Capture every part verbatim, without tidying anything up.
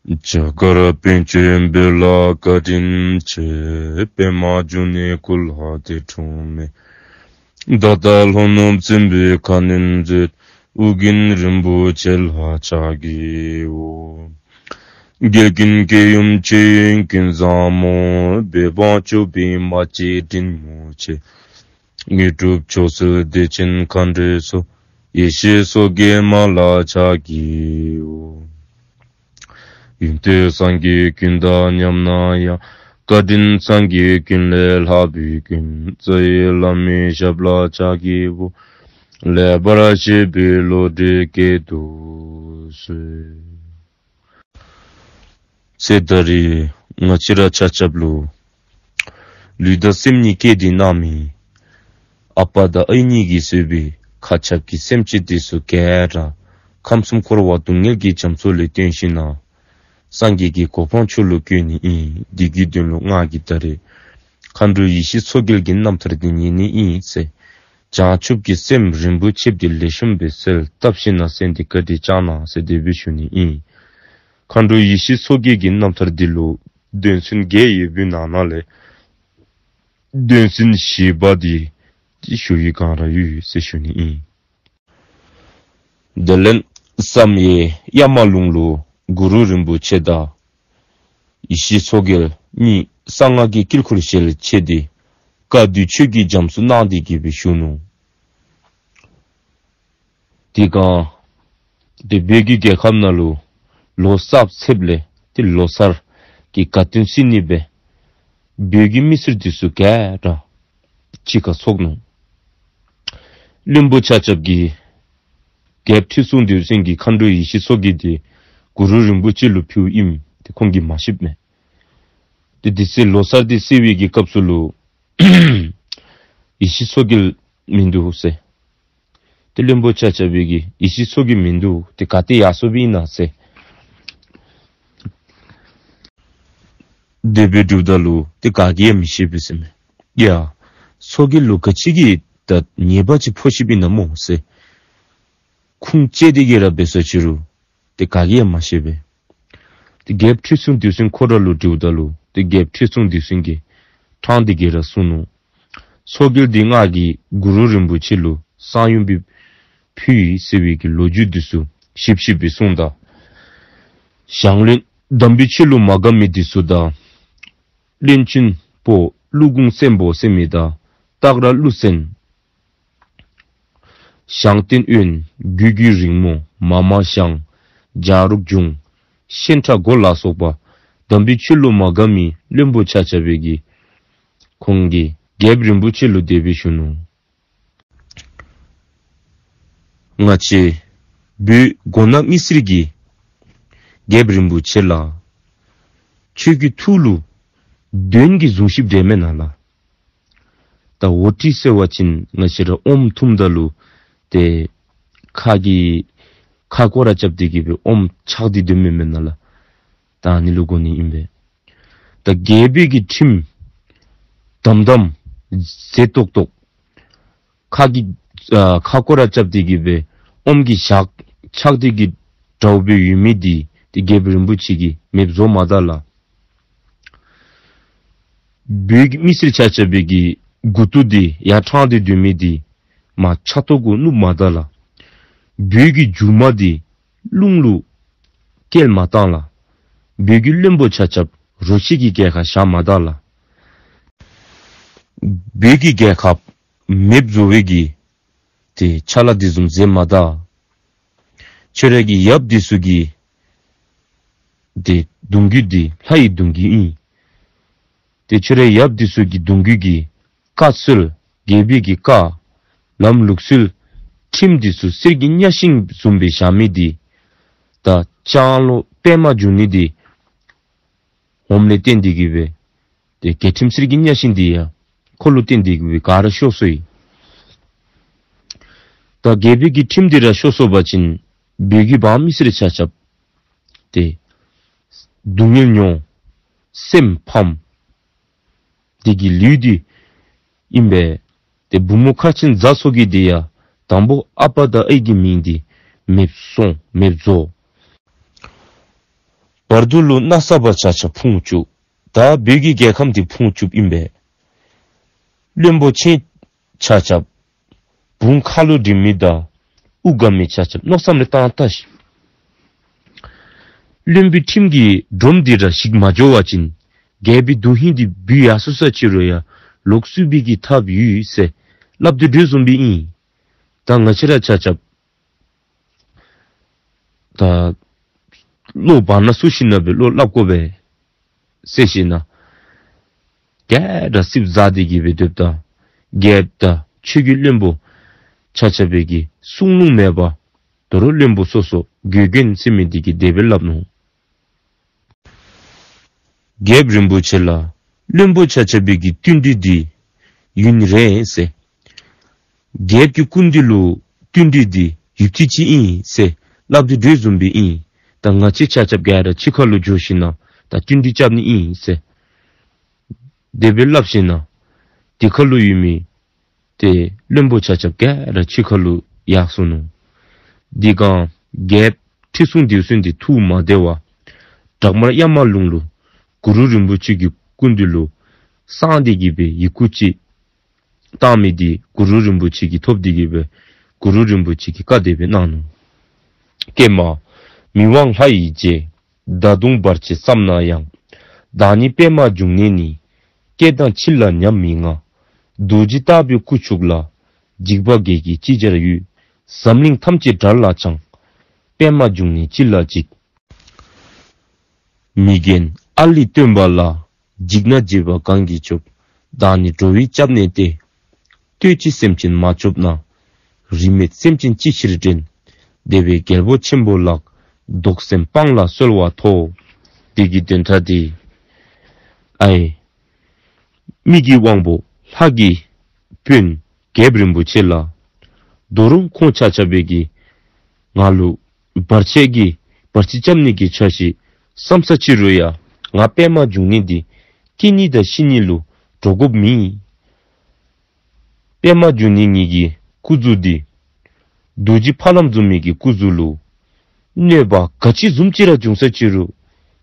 རྒྱ་གར་པཎ་ཆེན་བོད་ལ་བཀའ་དྲིན་ཆེ། པདྨ་འབྱུང་གནས་སྐུ་ལ་འདས་འཁྲུངས་མེད། ད་ལྟ་ལྷོ་ནུབ་སྲིན་པོའི་ཁ་གནོན་མཛད། ཨོ་རྒྱན་རིན་པོ་ཆེ་ལ་ཕྱག་བགྱིའོ། རྒྱལ་ཀུན་སྐྱོང་ཡུམ་ཆེན་ཀུན་བཟང་མོ། བོད་འབངས་སྐྱོབ་པའི་མ་གཅིག་དྲིན་མོ་ཆེ། དངོས་གྲུབ་མཆོག་སྩོལ་བདེ་ཆེན་མཁའ་འགྲོའི་ཚོགས། ཡེ་ཤེས་མཚོ་རྒྱལ་མ་ལ་ཕྱག་བགྱིའོ། ཡོན་ཏན་སངས་རྒྱས་ཀུན་དང་མཉམ་ན་ཡང་། བཀའ་དྲིན་སངས་རྒྱས་ཀུན་ལས་ལྷག་པའི་ཀུན། རྩ་བའི་བླ་མའི་ཞབས་ལ་ཕྱག་བགྱིའོ། ལེགས་པར་བཤད་པའི་བློ་གྲོས་བསྐྱེད་དུ་གསོལ། ཟེར་ད་རེས་ང་བཅས་ར་ཆ་ཁྱབ་ལུ་ལུས་དང་སེམས་གཉིས་བསྐྱེད་དེ་གནང་མི་ཨ་པ་དང་ཨའི་གཉིས་ཀྱིས་བཟོས་པའི་མཁའ་ཁྱབ་ཀྱི་སེམས་ཅན་དེ་ཚུ་ག་ར་ཁམས་གསུམ་འཁོར་བ་སྡུག་བསྔལ་གྱི་རྒྱ་མཚོ་ལས་བཏོན་ཞིནམ་ན་སངས་རྒྱས་ཀྱི་གོ་འཕང་མཆོག་ལུ་བཀོད་ནི་ཨིན། དེ་གི་དོན་ལུ་ང་གིས་ད་རེས་མཁའ་འགྲོ་ཡེ་ཤེས་མཚོ་རྒྱལ་གྱི་རྣམ་ཐར་འདི་ཉན་ནི་ཨིན་ཟེར། བྱང་ཆུབ་ཀྱི་སེམས་རིན་པོ་ཆེ་འདི་ལེགས་ཤོམ་སྦེ་གསལ་བཏབ་ཞིནམ་ན་གསན་ཏེ་བཀའ་དྲིན་བསྐྱང་གནང་ཟེར་དེ་སྦེ་ཞུ་ནི་ཨིན། མཁའ་འགྲོ་ཡེ་ཤེས་མཚོ་རྒྱལ་གྱི་རྣམ་ཐར་འདི་ལུ་དོན་ཚན་བརྒྱད་ཡོད་པའི་ནང་ན་ལས་དོན་ཚན་བཞི་པ་འདི་ཞུ་ཡི་ག་ར་ཡོད་ཟེར་ཞུ་ནི་ཨིན། དེ་ལས་བསམ་ཡས་གཡའ་མ་ལུང་ལུ་གུ་རུ་རིན་པོ་ཆེ་དང་ཡེ་ཤེས་མཚོ་རྒྱལ་གཉིས་གསང་སྔགས་ཀྱི་དཀྱིལ་འཁོར་ཞལ་ཕྱེ་སྟེ་བཀའ་བསྡུ་ཆོས་ཀྱི་རྒྱ་མཚོ་གནང་སྟེ་གི་སྦེ་བཞུགས་ནུག། དེ་སྒང་ཏེ་བོད་ཀྱི་རྒྱལ་ཁབ་ནང་ལུ་ལོ་གསར་ཚེས་ལས་ཏེ་ལོ་གསར་གྱི་དགའ་སྟོན་ཟེར་ནི་སྦེ་བོད་ཀྱི་མི་སེར་དེ་ཚུ་ག་ར་གཅིག་ཁར་ཚོགས་ནུག། བློན་པོ་ཆ་ཁྱབ་ཀྱིས་རྒྱལཔོ་ཁྲི་སྲོང་ལྡེའུ་བཙན་གྱིས་མཁའ་འགྲོ་ཡེ་ཤེས་མཚོ་རྒྱལ་འདི་གུ་རུ་རིན་པོ་ཆེ་ལུ་ཕུལཝ་ཨིནམ་དེ་ཁོང་གིས་མ་ཤེསཔ་མས། ཏེ་དེ་ཚེ་ལོ་གསར་འདི་བསུ་བའི་གི་སྐབས་སུ་ལུ་ཡེ་ཤེས་མཚོ་རྒྱལ་མིན་འདུག་ཟེར། ཏེ་བློན་པོ་ཆ་ཁྱབ་ཀྱིས་ཡེ་ཤེས་མཚོ་རྒྱལ་མིན་འདུག། ཏེ་ག་ཏེ་ཡར་སོང་སྦེ་ཨིན་ན་ཟེར། དེ་སྦེ་དྲིཝ་ད་ལུ་ཏེ་ག་གིས་ཡང་མི་ཤེས་པས་ཟེར་མས། ཡ་མཚོ་རྒྱལ་ལུ་ག་ཅི་གི་ད་ཉེས་པ་ཅིག་ཕོག་ཅི་སྦེ་ཨིན་ན་སྨོ་ཟེར། ཁུངས་བཅད་དེ་གི་ར་འབད་ས་ཅི་རུང་ཏེ་ག་གིས་ཡང་མ་ཤེས་པས། ཏེ་རྒྱལཔོ་ཁྲི་སྲོང་ལྡེའུ་བཙན་ཁོ་ར་ལུ་དྲིཝ་ད་ལུ་ཏེ་རྒྱལཔོ་ཁྲི་སྲོང་ལྡེའུ་བཙན་གྱིས་ཕྲང་སྟེ་གི་ར་གསུངས་ནུག། མཚོ་རྒྱལ་འདི་ང་གིས་གུ་རུ་རིན་པོ་ཆེ་ལུ་གསང་ཡུམ་སྦེ་ཕུལ་ཡི་ཟེར་བའི་གི་ལོ་རྒྱུས་འདི་ཚུ་ཞིབ་ཞིབ་སྦེ་གསུངས་ད། ཞང་བློན་དམ་པའི་ཆོས་ལུ་མ་དགའ་མི་འདི་ཚུ་དང་བློན་ཆེན་པོ་ཀླུ་གུང་བཙན་པོ་ཟེར་མི་དང་སྟག་ར་ཀླུ་བཙན། ཞང་བསྟན་དབོན། གུ་གུལ་རིང་མོ། མ་མ་ཞང་། བྱ་རོག་འབྱུང་། ཤན་ཁྲ་མགོ་ལ་སོགས་པ་དམ་པའི་ཆོས་ལུ་མ་དགའ་མི་བློན་པོ་ཆ་ཁྱབ་ཀྱིས་ཁོང་གིས་རྒྱལཔོ་རིན་པོ་ཆེ་ལུ་དེ་སྦེ་ཞུ་ནུག། ང་བཅས་བོད་མགོ་ནག་མི་སེར་གྱིས་རྒྱལཔོ་རིན་པོ་ཆེ་ལུ་ཁྱོད་ཀྱི་ཐུགས་ལུ་གདོན་གྱི་གཟུགས་གཞི་འདྲེས་མེན་ན་ལགས། ད་འོ་ཏི་ཟེར་བ་ཅིན་ང་བཅས་ར་ཨོམ་འཐུངམ་ད་ལུ་ཏེ་ཁ་གི་ཁ་སྐོར་ར་རྐྱབ་སྟེ་གི་སྦེ་ཨོམ་ཆག་སྟེ་སྡོདཔ་མེན་ན་ལགས། ད་ཨ་ནི་ལུ་གོ་ནི་ཨིན་པས། ད་རྒྱལ་པོའི་གི་ཁྲིམས་དམ་དམ་མཛེས་ཏོག་ཏོ་ཁ་གི་ཨ་ཁ་སྐོར་ར་རྐྱབ་སྟེ་གི་སྦེ་ཨོམ་གྱི་ཞག་ཆག་སྟེ་གི་འདྲཝ་སྦེ་ཡོད་མི་འདི་ཏེ་རྒྱལཔོ་རིན་པོ་ཆེ་གིས་མེདཔ་བཟོ་མ་ད་ལགས། བོད་ཀྱི་མི་སེར་ཆ་ཁྱབ་ཀྱི་མགུ་ཏོ་འདི་ཡར་ཕྲང་སྟེ་སྡོད་མི་འདི་མར་ཆག་ཏོ་གུ་བསྣུབ་མ་ད་ལགས། བོད་ཀྱི་རྒྱུ་མ་འདི་རླུང་ལུ་བསྐྱལ་མ་བཏང་ལགས། བོད་ཀྱི་བློན་པོ་ཆ་ཁྱབ་རོ་ཁྱི་གི་རྒྱལ་ཁར་བཞག་མ་ད་ལགས། བོད་ཀྱི་རྒྱལ་ཁབ་མེདཔ་བཟོ་བའི་གི་ཏེ་ཕྱག་ལཱ་འདི་བཟུམ་མཛད་མ་ད། ཁྱོད་ར་གི་ཡབ་འདི་ཚུ་གི་ཏེ་གདུང་རྒྱུད་འདི་ལྷ་ཡི་གདུང་རྒྱུད་ཨིན། ཏེ་ཁྱོད་ར་ཡབ་འདི་ཚུ་གི་གདུང་རྒྱུད་ཀྱི་བཀའ་སྲོལ་རྒྱལ་པོའི་གི་བཀའ་ལམ་ལུགས་སྲོལ་ཁྲིམས་འདི་ཚུ་གསེར་གྱི་གཉའ་ཤིང་བཟུམ་སྦེ་བཞག་མི་འདི་ད་ལྕང་ལོ་པདྨ་འབྱུང་གནས་འདི་འོངམ་ལས་བརྟེན་ཏེ་གི་སྦེ་ཏེ་རྒྱལ་ཁྲིམས་གསེར་གྱི་གཉའ་ཤིང་འདི་ཡང་ཁོ་ལུ་བརྟེན་ཏེ་གི་སྦེ་ག་ར་ཤོར་སོ་ཡི། ད་རྒྱལ་པོའི་གི་ཁྲིམས་འདི་ར་ཤོར་སོ་བ་ཅིན་བོད་ཀྱི་འབངས་མི་སེར་ཆ་ཁྱབ་ཏེ་སྡུག་བསྔལ་མྱོང་སེམས་ཕམ། དེ་གི་ལུས་འདི་ཨིན་པས། ཏེ་བུམོ་ཁ་ཆེན་རྫ་མཚོ་རྒྱལ་འདི་ཡང་དང་པོ་ཨ་པ་དང་ཨའི་གི་མིང་འདི་མེདཔ་སོང་མེདཔ་བཟོ། པ་ བར་དུ་ལུ་མནའ་ཟ་བར་ཆ་ཁྱབ་ཕུང་བཅུག། ད་བོད་ཀྱི་རྒྱལ་ཁམས་འདི་ཕུང་བཅུགཔ་ཨིན་པས། བློན་པོ་ཆེ་ཆ་ཁྱབ་བུང་ཁ་ལུ་འགྲིམ་མི་དང་དབུ་ག་མི་ཆ་ཁྱབ་མནོ་བསམ་རེ་བཏང་ད་ཤིག། བློན་པོའི་ཁྲིམས་ཀྱི་སྒྲོམ་འདི་ར་ཞིག་མ་འགྱོ་བ་ཅིན་རྒྱལ་པོའི་དོན་ཧིང་འདི་འབུད་ཡར་སོ་ས་ཅི་རུང་ཡང་ལོག་ཚུད་པའི་གི་ཐབས་ཡོད་ཟེར་སླབ་སྟེ་འགྲོ་བཟུམ་སྦེ་ཨིན། ད་ང་བཅས་ར་ཆ་ཁྱབ་ད་བློ་བར་ན་སུ་ཤི་ན་སྦེ་བློ་སླབ་དགོ་པས་ཟེར་ཞིན་ན་ག་ར་སིབ་ཟ་སྟེ་གི་སྦེ་སྡོདཔ་ད་རྒྱལཔོ་དང་ཆོས་ཀྱི་བློན་པོ་ཆ་ཁྱབ་སྦེ་གི་གསུང་ལུང་མེད་པར་དོ་རུང་བློན་པོ་སོ་སོ་དགོས་མཁན་ཟེར་མི་འདི་གིས་དེ་སྦེ་སླབ་ནུག། རྒྱལཔོ་རིན་པོ་ཆེ་ལགས། བློན་པོ་ཆ་ཁྱབ་སྦེ་གི་བསྟུན་གྲོས་འདི་ཡུན་རིང་ཟེར། རྒྱལཔོ་གི་སྐུ་མདུན་ལུ་བསྟུན་གྲོས་འདི་ཡུདཔ་ཅིག་ཅིག་ཨིན་ཟེར་སླབ་སྟེ་འགྲོ་བཟུམ་སྦེ་ཨིན། ད་ང་བཅས་ཆ་ཁྱབ་ག་ར་ཕྱི་ཁ་ལུ་འགྱོ་ཞིན་ན་ད་བསྟུན་གྲོས་རྐྱབ་ནི་ཨིན་ཟེར་དེ་སྦེ་སླབ་ཞིན་ན་དེ་ཁ་ལུ་ཡོད་མི་ཏེ་བློན་པོ་ཆ་ཁྱབ་ག་ར་ཕྱི་ཁ་ལུ་ཡར་སོ་ནུག། དེ་སྒང་རྒྱལཔོ་ཁྲི་སྲོང་ལྡེའུ་བཙན་འདི་ཐུགས་མ་བདེ་བར་བྲག་དམར་གཡའ་མ་ལུང་ལུ་གུ་རུ་རིན་པོ་ཆེ་གི་སྐུ་མདུན་ལུ་གསང་སྟེ་གི་སྦེ་ཡི་གུ་ཅིག་བཏང་མི་འདི་གུ་རུ་རིན་པོ་ཆེ་གིས་ཐོབ་སྟེ་གི་སྦེ་གུ་རུ་རིན་པོ་ཆེ་གིས་བཀའ་དེ་སྦེ་གནང་ནུག། ཀྱེ་མ། མི་དབང་ལྷ་ཡི་རྗེ། ད་དུང་བར་ཆད་བསམ་ན་ཡང་། བདག་ཉིད་པདྨ་འབྱུང་གནས་ནི། སྐྱེ་དང་འཆི་ལ་ཉམས་མི་མངའ། རྡོ་རྗེ་ལྟ་བུའི་སྐུ་བྱུང་ལ། འཇིགས་པ་བརྒྱད་ཀྱིས་ཅི་བྱར་གཡོས། འཛམ་གླིང་ཐམས་ཅད་དགྲར་ལ་འཆང་། པདྨ་འབྱུང་གནས་ཅི་ལ་འཇིགས། མི་རྒན་ཨ་ལི་སྟོན་པ་ལ། འཇིགས་ན་བྱེད་པ་གང་གིས་སྐྱོབ། བདག་ནི་འགྲོ་བའི་སྐྱབས་གནས་ཏེ། ལྟོས་ཅི་སེམས་ཅན་མ་སྐྱོབ་ན། རིས་མེད་སེམས་ཅན་ཅི་ཕྱིར་འདྲེན། དེ་བས་རྒྱལ་པོ་ཆེན་པོ་ལགས། བདག་སེམས་དཔང་ལ་གསོལ་བ་ཐོབ། དེ་གི་དོན་དག་འདི་ཨའི་མི་གི་དབང་པོ་ལྷ་གི་དཔོན་རྒྱལཔོ་རིན་པོ་ཆེ་ལགས། ད་རུང་ཁོང་ཆ་ཁྱབ་སྦེ་གིས་ང་ལུ་བར་ཆད་ཀྱི་བར་ཆད་རྐྱབ་ནི་གི་འཆར་གཞི་བསམ་ས་ཅི་རུང་ཡང་ང་པདྨ་འབྱུང་གནས་འདི་སྐྱེ་ནི་དང་ཤི་ནི་ལུ་འདྲོག་དགོཔ་མེད། པདྨ་འབྱུང་གནས་ངེ་གི་སྐུ་གཟུགས་འདི་རྡོ་རྗེ་ཕ་ལམ་བཟུམ་མའི་གི་སྐུ་གཟུགས་ལུ་གནོད་པ་ག་ཅི་བཟུམ་ཅིག་ར་བྱུང་ས་ཅི་རུང་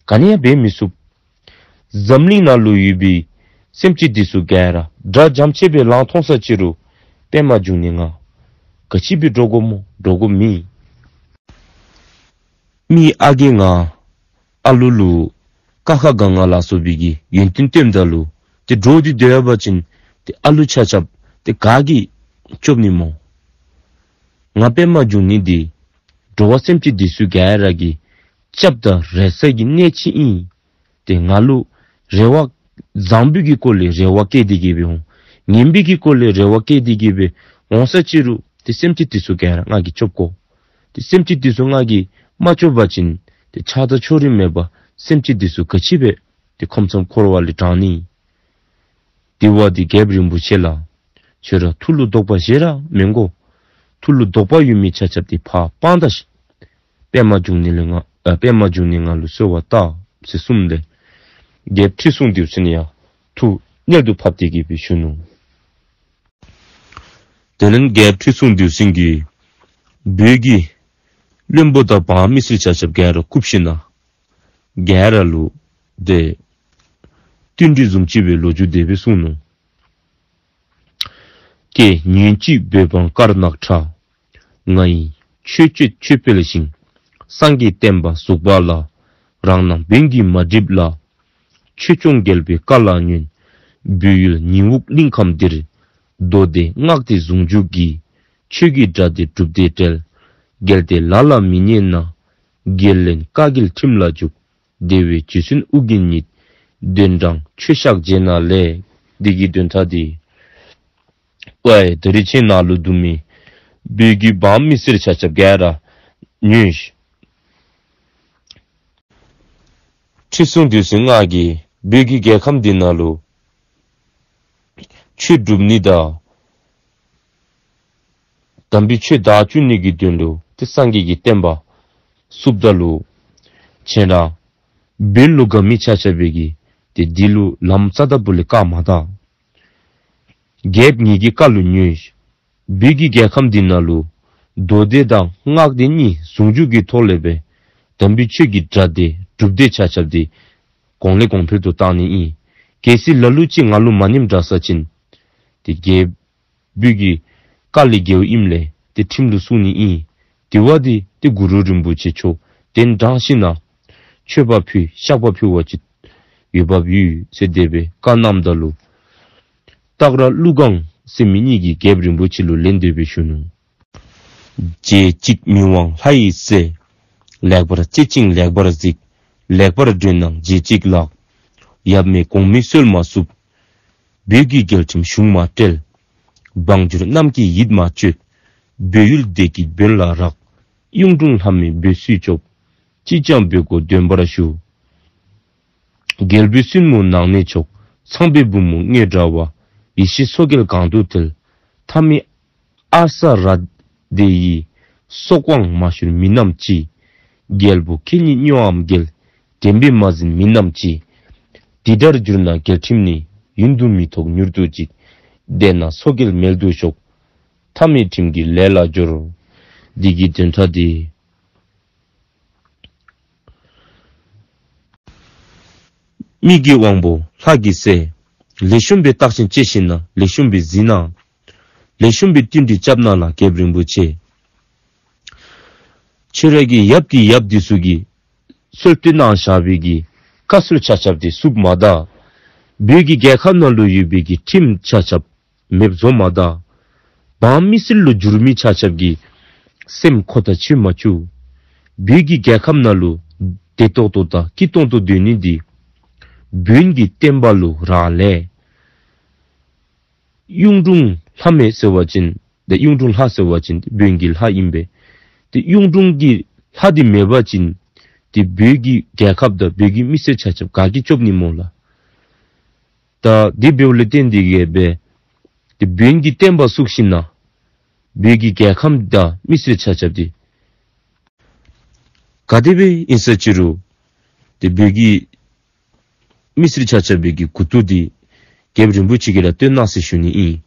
ག་ནི་ཡང་འབད་མི་ཚུགས། འཛམ་གླིང་ནང་ལུ་ཡོད་པའི་སེམས་ཅན་འདི་ཚུ་ག་ར་དགྲ་འཇམ་ཅིག་སྦེ་ལང་མཐོང་ས་ཅི་རུང་པདྨ་འབྱུང་གནས་ང་ག་ཅི་སྦེ་འདྲོག་དགོཔ་སྨོ། འདྲོག་དགོཔ་མེད། མི་ཨ་རྒས་ང་ཨ་ལུ་ལུ་ཀ་ཁ་ག་ང་ལ་སོགས་པའི་གི་ཡོན་ཏན་སྟོནམ་ད་ལུ་ཏེ་འདྲོག་སྟེ་སྡོད་ཡོད་པ་ཅིན་ཏེ་ཨ་ལུ་ཆ་ཁྱབ་ཏེ་ག་གིས་སྐྱོབ་ནི་སྨོ། ང་པདྨ་འབྱུང་གནས་འདི་འགྲོ་བ་སེམས་ཅན་འདི་ཚུ་ག་ར་གི་སྐྱབས་དང་རེ་ས་གི་གནས་ཅིག་ཨིན། ཏེ་ང་ལུ་རེ་བ་བཟང་པོའི་གི་སྐོར་ལས་རེ་བ་བསྐྱེད་དེ་གི་སྦེ་འོང་། ངན་པའི་གི་སྐོར་ལས་རེ་བ་བསྐྱེད་དེ་གི་སྦེ་འོང་ས་ཅི་རུང་ཏེ་སེམས་ཅན་འདི་ཚུ་ག་ར་ང་གིས་སྐྱོབ་དགོ། ཏེ་སེམས་ཅན་འདི་ཚུ་ང་གིས་མ་སྐྱོབ་པ་ཅིན་ཏེ་ཆགས་སྡང་ཕྱོགས་རིས་མེད་པར་སེམས་ཅན་འདི་ཚུ་ག་ཅི་སྦེ་ཏེ་ཁམས་གསུམ་འཁོར་བ་ལས་དྲང་ནི། དེ་འབདཝ་ད་རྒྱལཔོ་རིན་པོ་ཆེ་ལགས། ཁྱོད་ར་ཐུགས་ལུ་དོགས་པ་བཞེས་ར་མི་དགོ། ཐུགས་ལུ་དོགས་པ་ཡོད་མི་ཆ་ཁྱབ་འདི་ཕར་སྤང་ད་ཤིག། པདྨ་འབྱུང་གནས་ལུ་ང་ཨ་པདྨ་འབྱུང་གནས་ང་ལུ་གསོལ་བ་བཏབ་ཟེར་གསུངསམ་ད་རྒྱལཔོ་ཁྲི་སྲོང་ལྡེའུ་བཙན་ཡང་ཐུགས་མནལ་དུ་ཕབ་སྟེ་གི་སྦེ་བཞུགས་ནུག། དེ་ལས་རྒྱལཔོ་ཁྲི་སྲོང་ལྡེའུ་བཙན་གྱིས་བོད་ཀྱི་བློན་པོ་དང་འབངས་མི་སེར་ཆ་ཁྱབ་ག་ར་བཀུག་ཞིནམ་ལས་ག་ར་ལུ་ཏེ་བསྟུན་གྲོས་བཟུམ་ཅིག་སྦེ་ལོ་རྒྱུས་དེ་སྦེ་གསུངས་ནུག། ཀྱེ་ཉོན་ཅིག་བོད་འབངས་དཀར་ནག་ཁྲ། ང་ཡི་ཆོས་སྤྱོད་ཆོས་སྤེལ་ཞིང་། སངས་རྒྱས་བསྟན་པ་བཙུགས་པ་ལ། རང་རྣམས་བོན་གྱིས་མ་བསྒྲིབས་ལ། ཆོས་སྐྱོང་རྒྱལ་པོའི་བཀའ་ལ་ཉོན། བོད་ཡུལ་ཉི་འུག་གླིང་ཁམས་འདིར། མདོ་སྡེ་སྔགས་སྡེ་ཟུང་འཇུག་གི། ཆོས་ཀྱི་སྒྲ་དེ་སྒྲུབ་སྡེ་བྲལ། གལ་ཏེ་ལ་ལ་མི་ཉན་ན། རྒྱལ་བློན་བཀའ་འགལ་ཁྲིམས་ལ་འཇུག། དེ་བས་རྗེ་བཙུན་ཨོ་རྒྱན་ཉིད། དོན་དྲང་ཆོས་བཤགས་བྱེད་ན་ལེགས། འདི་གི་དོན་དག་འདི། ཝའི་ད་རིས་ཁྱེད་ནཱ་ལུ་འདུག་མི་བོད་ཀྱི་འབངས་མི་སེར་ཆ་ཁྱབ་ག་ར་ཉོན་ཤིག། ཁྲི་སྲོང་ལྡེའུ་བཙན་ང་གིས་བོད་ཀྱི་རྒྱལ་ཁམས་འདི་ནང་ལུ་ཆོས་སྒྲུབ་ནི་དང་དམ་པའི་ཆོས་བདག་སྐྱོང་ནི་གི་དོན་ལུ་ཏེ་སངས་རྒྱས་ཀྱི་བསྟན་པ་བཙུགསཔ་ད་ལུ་ཁྱེད་ར་བོན་ལུ་དགའ་མི་ཆ་ཁྱབ་སྦེ་གིས་ཏེ་འདི་ལུ་ལམ་རྩ་དང་པོ་ལས་བཀག་མ་ད། རྒྱལཔོ་ངེ་གི་བཀའ་ལུ་ཉོན་ཤིག། བོད་ཀྱི་རྒྱལ་ཁམས་འདི་ནང་ལུ་མདོ་སྡེ་དང་སྔགས་སྡེ་གཉིས་ཟུང་འཇུག་གི་ཐོག་ལས་སྦེ་དམ་པའི་ཆོས་ཀྱི་སྒྲ་དེ་ སྒྲུབ་སྡེ་ཆ་ཁྱབ་འདི་གོང་ལས་གོང་འཕེལ་དུ་བཏང་ནི་ཨིན། གལ་སྲིད་ལ་ལུ་ཅིག་ང་ལུ་མ་ཉནམ་དྲག་ས་ཅིན་ཏེ་རྒྱལ་པོའི་གི་བཀའ་ལས་འགལཝ་ཨིནམ་ལས་ཏེ་ཁྲིམས་ལུ་བསྲུང་ནི་ཨིན། དེ་བ་འདི་ཏེ་གུ་རུ་རིན་པོ་ཆེ་མཆོག་གདན་དྲངས་ཞིནམ་ན་མཆོད་པ་ཕུལ་བཤགས་པ་ཕུལ་བ་ཅིན་འོས་འབབ་ཡོད་ཟེར་དེ་སྦེ་བཀའ་གནངམ་ད་ལུ་སྟག་ར་ཀླུ་སྒང་ཟེར་མི་གཉིས་ཀྱིས་རྒྱལཔོ་རིན་པོ་ཆེ་ལུ་ལན་དེ་སྦེ་ཞུ་ནུག། རྗེ་གཅིག་མི་དབང་ལྷ་ཡི་སྲས། ལེགས་པར་སྤྱད་ཅིང་ལེགས་པར་གཟིགས། ལེགས་པར་མགྲོན་གནང་རྗེ་གཅིག་ལགས། ཡབ་མེས་གོང་མའི་སྲོལ་མ་བསྲུབས། བོད་ཀྱི་རྒྱལ་ཁྲིམས་གཞུང་མ་བཀྲལ། བང་སྒྱུར་རྣམས་ཀྱི་ཡིད་མ་གཅོད། བོད་ཡུལ་བདེ་སྐྱིད་བོན་ལ་རག། གཡུང་དྲུང་ལྷ་མོས་བོད་སྲིད་སྐྱོབ། ཅིས་ཀྱང་བོད་སྒོ་འདོན་པར་ཞུ། རྒྱལ་པོའི་བཙུན་མོ་ནང་ནས་མཆོག། ཚངས་པའི་བུ་མོ་དངོས་འདྲ་བ། ཡེ་ཤེས་མཚོ་རྒྱལ་གང་དུ་ཐལ། མཐའ་མི་ཨ་ས་ར་དེ་ཡི། སྲོག་དབང་མ་ཤོར་མི་རྣམས་ཀྱིས། རྒྱལ་པོ་ཁྱེད་ཉིད་སྨྱོའམ་རྒྱལ། དྲན་པས་མ་ཟིན་མི་རྣམས་ཀྱིས། འདི་ལྟར་གྱུར་ན་རྒྱལ་ཁྲིམས་ནི། ཡུན་དུ་མི་ཐོགས་མྱུར་དུ་ཅིག། བདེན་ན་མཚོ་རྒྱལ་མལ་དུ་ཤོག། མཐའ་མེད་ཁྲིམས་ཀྱི་ལས་ལ་སྦྱོར། འདི་གི་དོན་དག་འདི། མི་གི་དབང་པོ་ལྷ་གི་སྲས། ལེགས་ཤོམ་སྦེ་བརྟག་ཞིབ་དཔྱད་ཞིནམ་ན་ལེགས་ཤོམ་སྦེ་གཟིགས་གནང་། ལེགས་ཤོམ་སྦེ་བསྟུན་གྲོས་རྐྱབ་གནང་ལགས། རྒྱལཔོ་རིན་པོ་ཆེ། ཁྱོད་ར་གི་ཡབ་ཀྱི་ཡབ་འདི་ཚུ་གིས་སྲོལ་བཏོད་གནང་བཞག་པའི་གི་བཀའ་སྲོལ་ཆ་ཁྱབ་འདི་བསྲུབས་མ་ད། བོད་ཀྱི་རྒྱལ་ཁབ་ནང་ལུ་ཡོད་པའི་གི་ཁྲིམས་ཆ་ཁྱབ་མེདཔ་བཟོ་མ་ད། འབངས་མི་སེར་ལུ་འགྱུར་མི་ཆ་ཁྱབ་ཀྱི་སེམས་ཁོ་ཐག་ཆོད་མ་བཅུག། བོད་ཀྱི་རྒྱལ་ཁབ་ནང་ལུ་བདེ་ཏོག་ཏོ་དང་སྐྱིད་ཏོང་ཏོ་སྡོད་ནི་འདི་བོན་གྱི་བསྟན་པ་ལུ་རག་ལས། གཡུང་དྲུང་ལྷ་མེད་ཟེར་བ་ཅིན་ཏེ་གཡུང་དྲུང་ལྷ་ཟེར་བ་ཅིན་ཏེ་བོན་གྱི་ལྷ་ཨིན་པས། ཏེ་གཡུང་དྲུང་གི་ལྷ་འདི་མེད་པ་ཅིན་ཏེ་བོད་ཀྱི་རྒྱལ་ཁབ་དང་བོད་ཀྱི་མི་སེར་ཆ་ཁྱབ་ག་གིས་སྐྱོབ་ནི་སྨོ་ལགས། ད་དེ་འབདཝ་ལས་བརྟེན་ཏེ་གིས་སྦེ་ཏེ་བོན་གྱི་བསྟན་པ་བཙུགས་ཞིནམ་ན་བོད་ཀྱི་རྒྱལ་ཁམས་དང་མི་སེར་ཆ་ཁྱབ་འདི་ག་དེ་སྦེ་ཨིན་ས་ཅི་རུང་ཏེ་བོད་ཀྱི་མི་སེར་ཆ་ཁྱབ་འདི་གི་མགུ་ཏོ་འདི་རྒྱལཔོ་རིན་པོ་ཆེ་གིས་ར་བཏོན་གནང་ཟེར་ཞུ་ནི་ཨིན།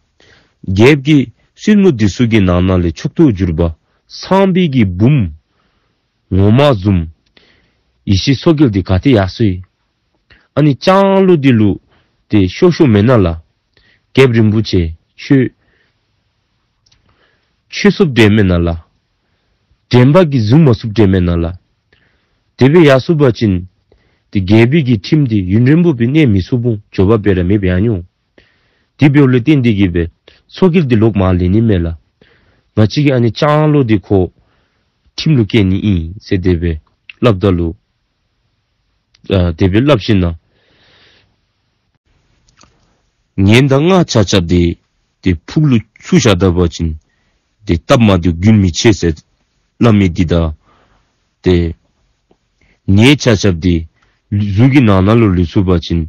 རྒྱལཔོ་གི་བཙུན་མོ་འདི་ཚུ་གི་ནང་ན་ལས་མཆོག་ཏུ་གྱུར་པ་ཚངས་པའི་གི་བུམོ་ངོ་མ་བཟུམ་ཡེ་ཤེས་མཚོ་རྒྱལ་འདི་ག་ཏེ་ཡར་སོ་ཡི། ཨ་ནི་ལྕང་ལོ་འདི་ལུ་ཏེ་ཤོར་ཤོརཝ་མེན་ན་ལགས། རྒྱལཔོ་རིན་པོ་ཆེ་ཁྱོད་ཆོས་སོཔ་འདྲས་མེན་ན་ལགས། དྲན་པ་གིས་བཟུང་མ་ཚུགསཔ་འདྲས་མེན་ན་ལགས། དེ་སྦེ་ཡར་སོ་བ་ཅིན་ཏེ་རྒྱལ་པོའི་གི་ཁྲིམས་འདི་ཡུན་རིང་པོ་སྦེ་གནས་མི་ཚུགས་འོང་། འགྱོ་བ་སྦེ་ར་མེདཔ་ཡར་འགྱོ་འོང་། དེ་འབདཝ་ལས་བརྟེན་ཏེ་གིས་སྦེ་མཚོ་རྒྱལ་འདི་ལོག་མར་ལེན་ནི་མས་ལགས། ང་བཅས་ཀྱིས་ཨ་ནི་ལྕང་ལོ་འདི་ཁོ་ཁྲིམས་ལུ་བཀལ་ནི་ཨིན་ཟེར་དེ་སྦེ་སླབ་ད་ལུ་ཨ་དེ་སྦེ་སླབ་ཞིནམ་ན་ངན་དང་སྔགས་ཆ་ཁྱབ་འདི་ཏེ་ཕུག་ལུ་ཚུ་བཞག་ད་པ་ཅིན་ཏེ་སྟབས་མ་བདེཝ་རྒྱུན་མི་ཆད་ཟེར་སླབ་མི་འདི་དང་ཏེ་ནད་ཆ་ཁྱབ་འདི་གཟུགས་ཀྱི་ནང་ན་ལུ་ལུས་ཚུགས་པ་ཅིན་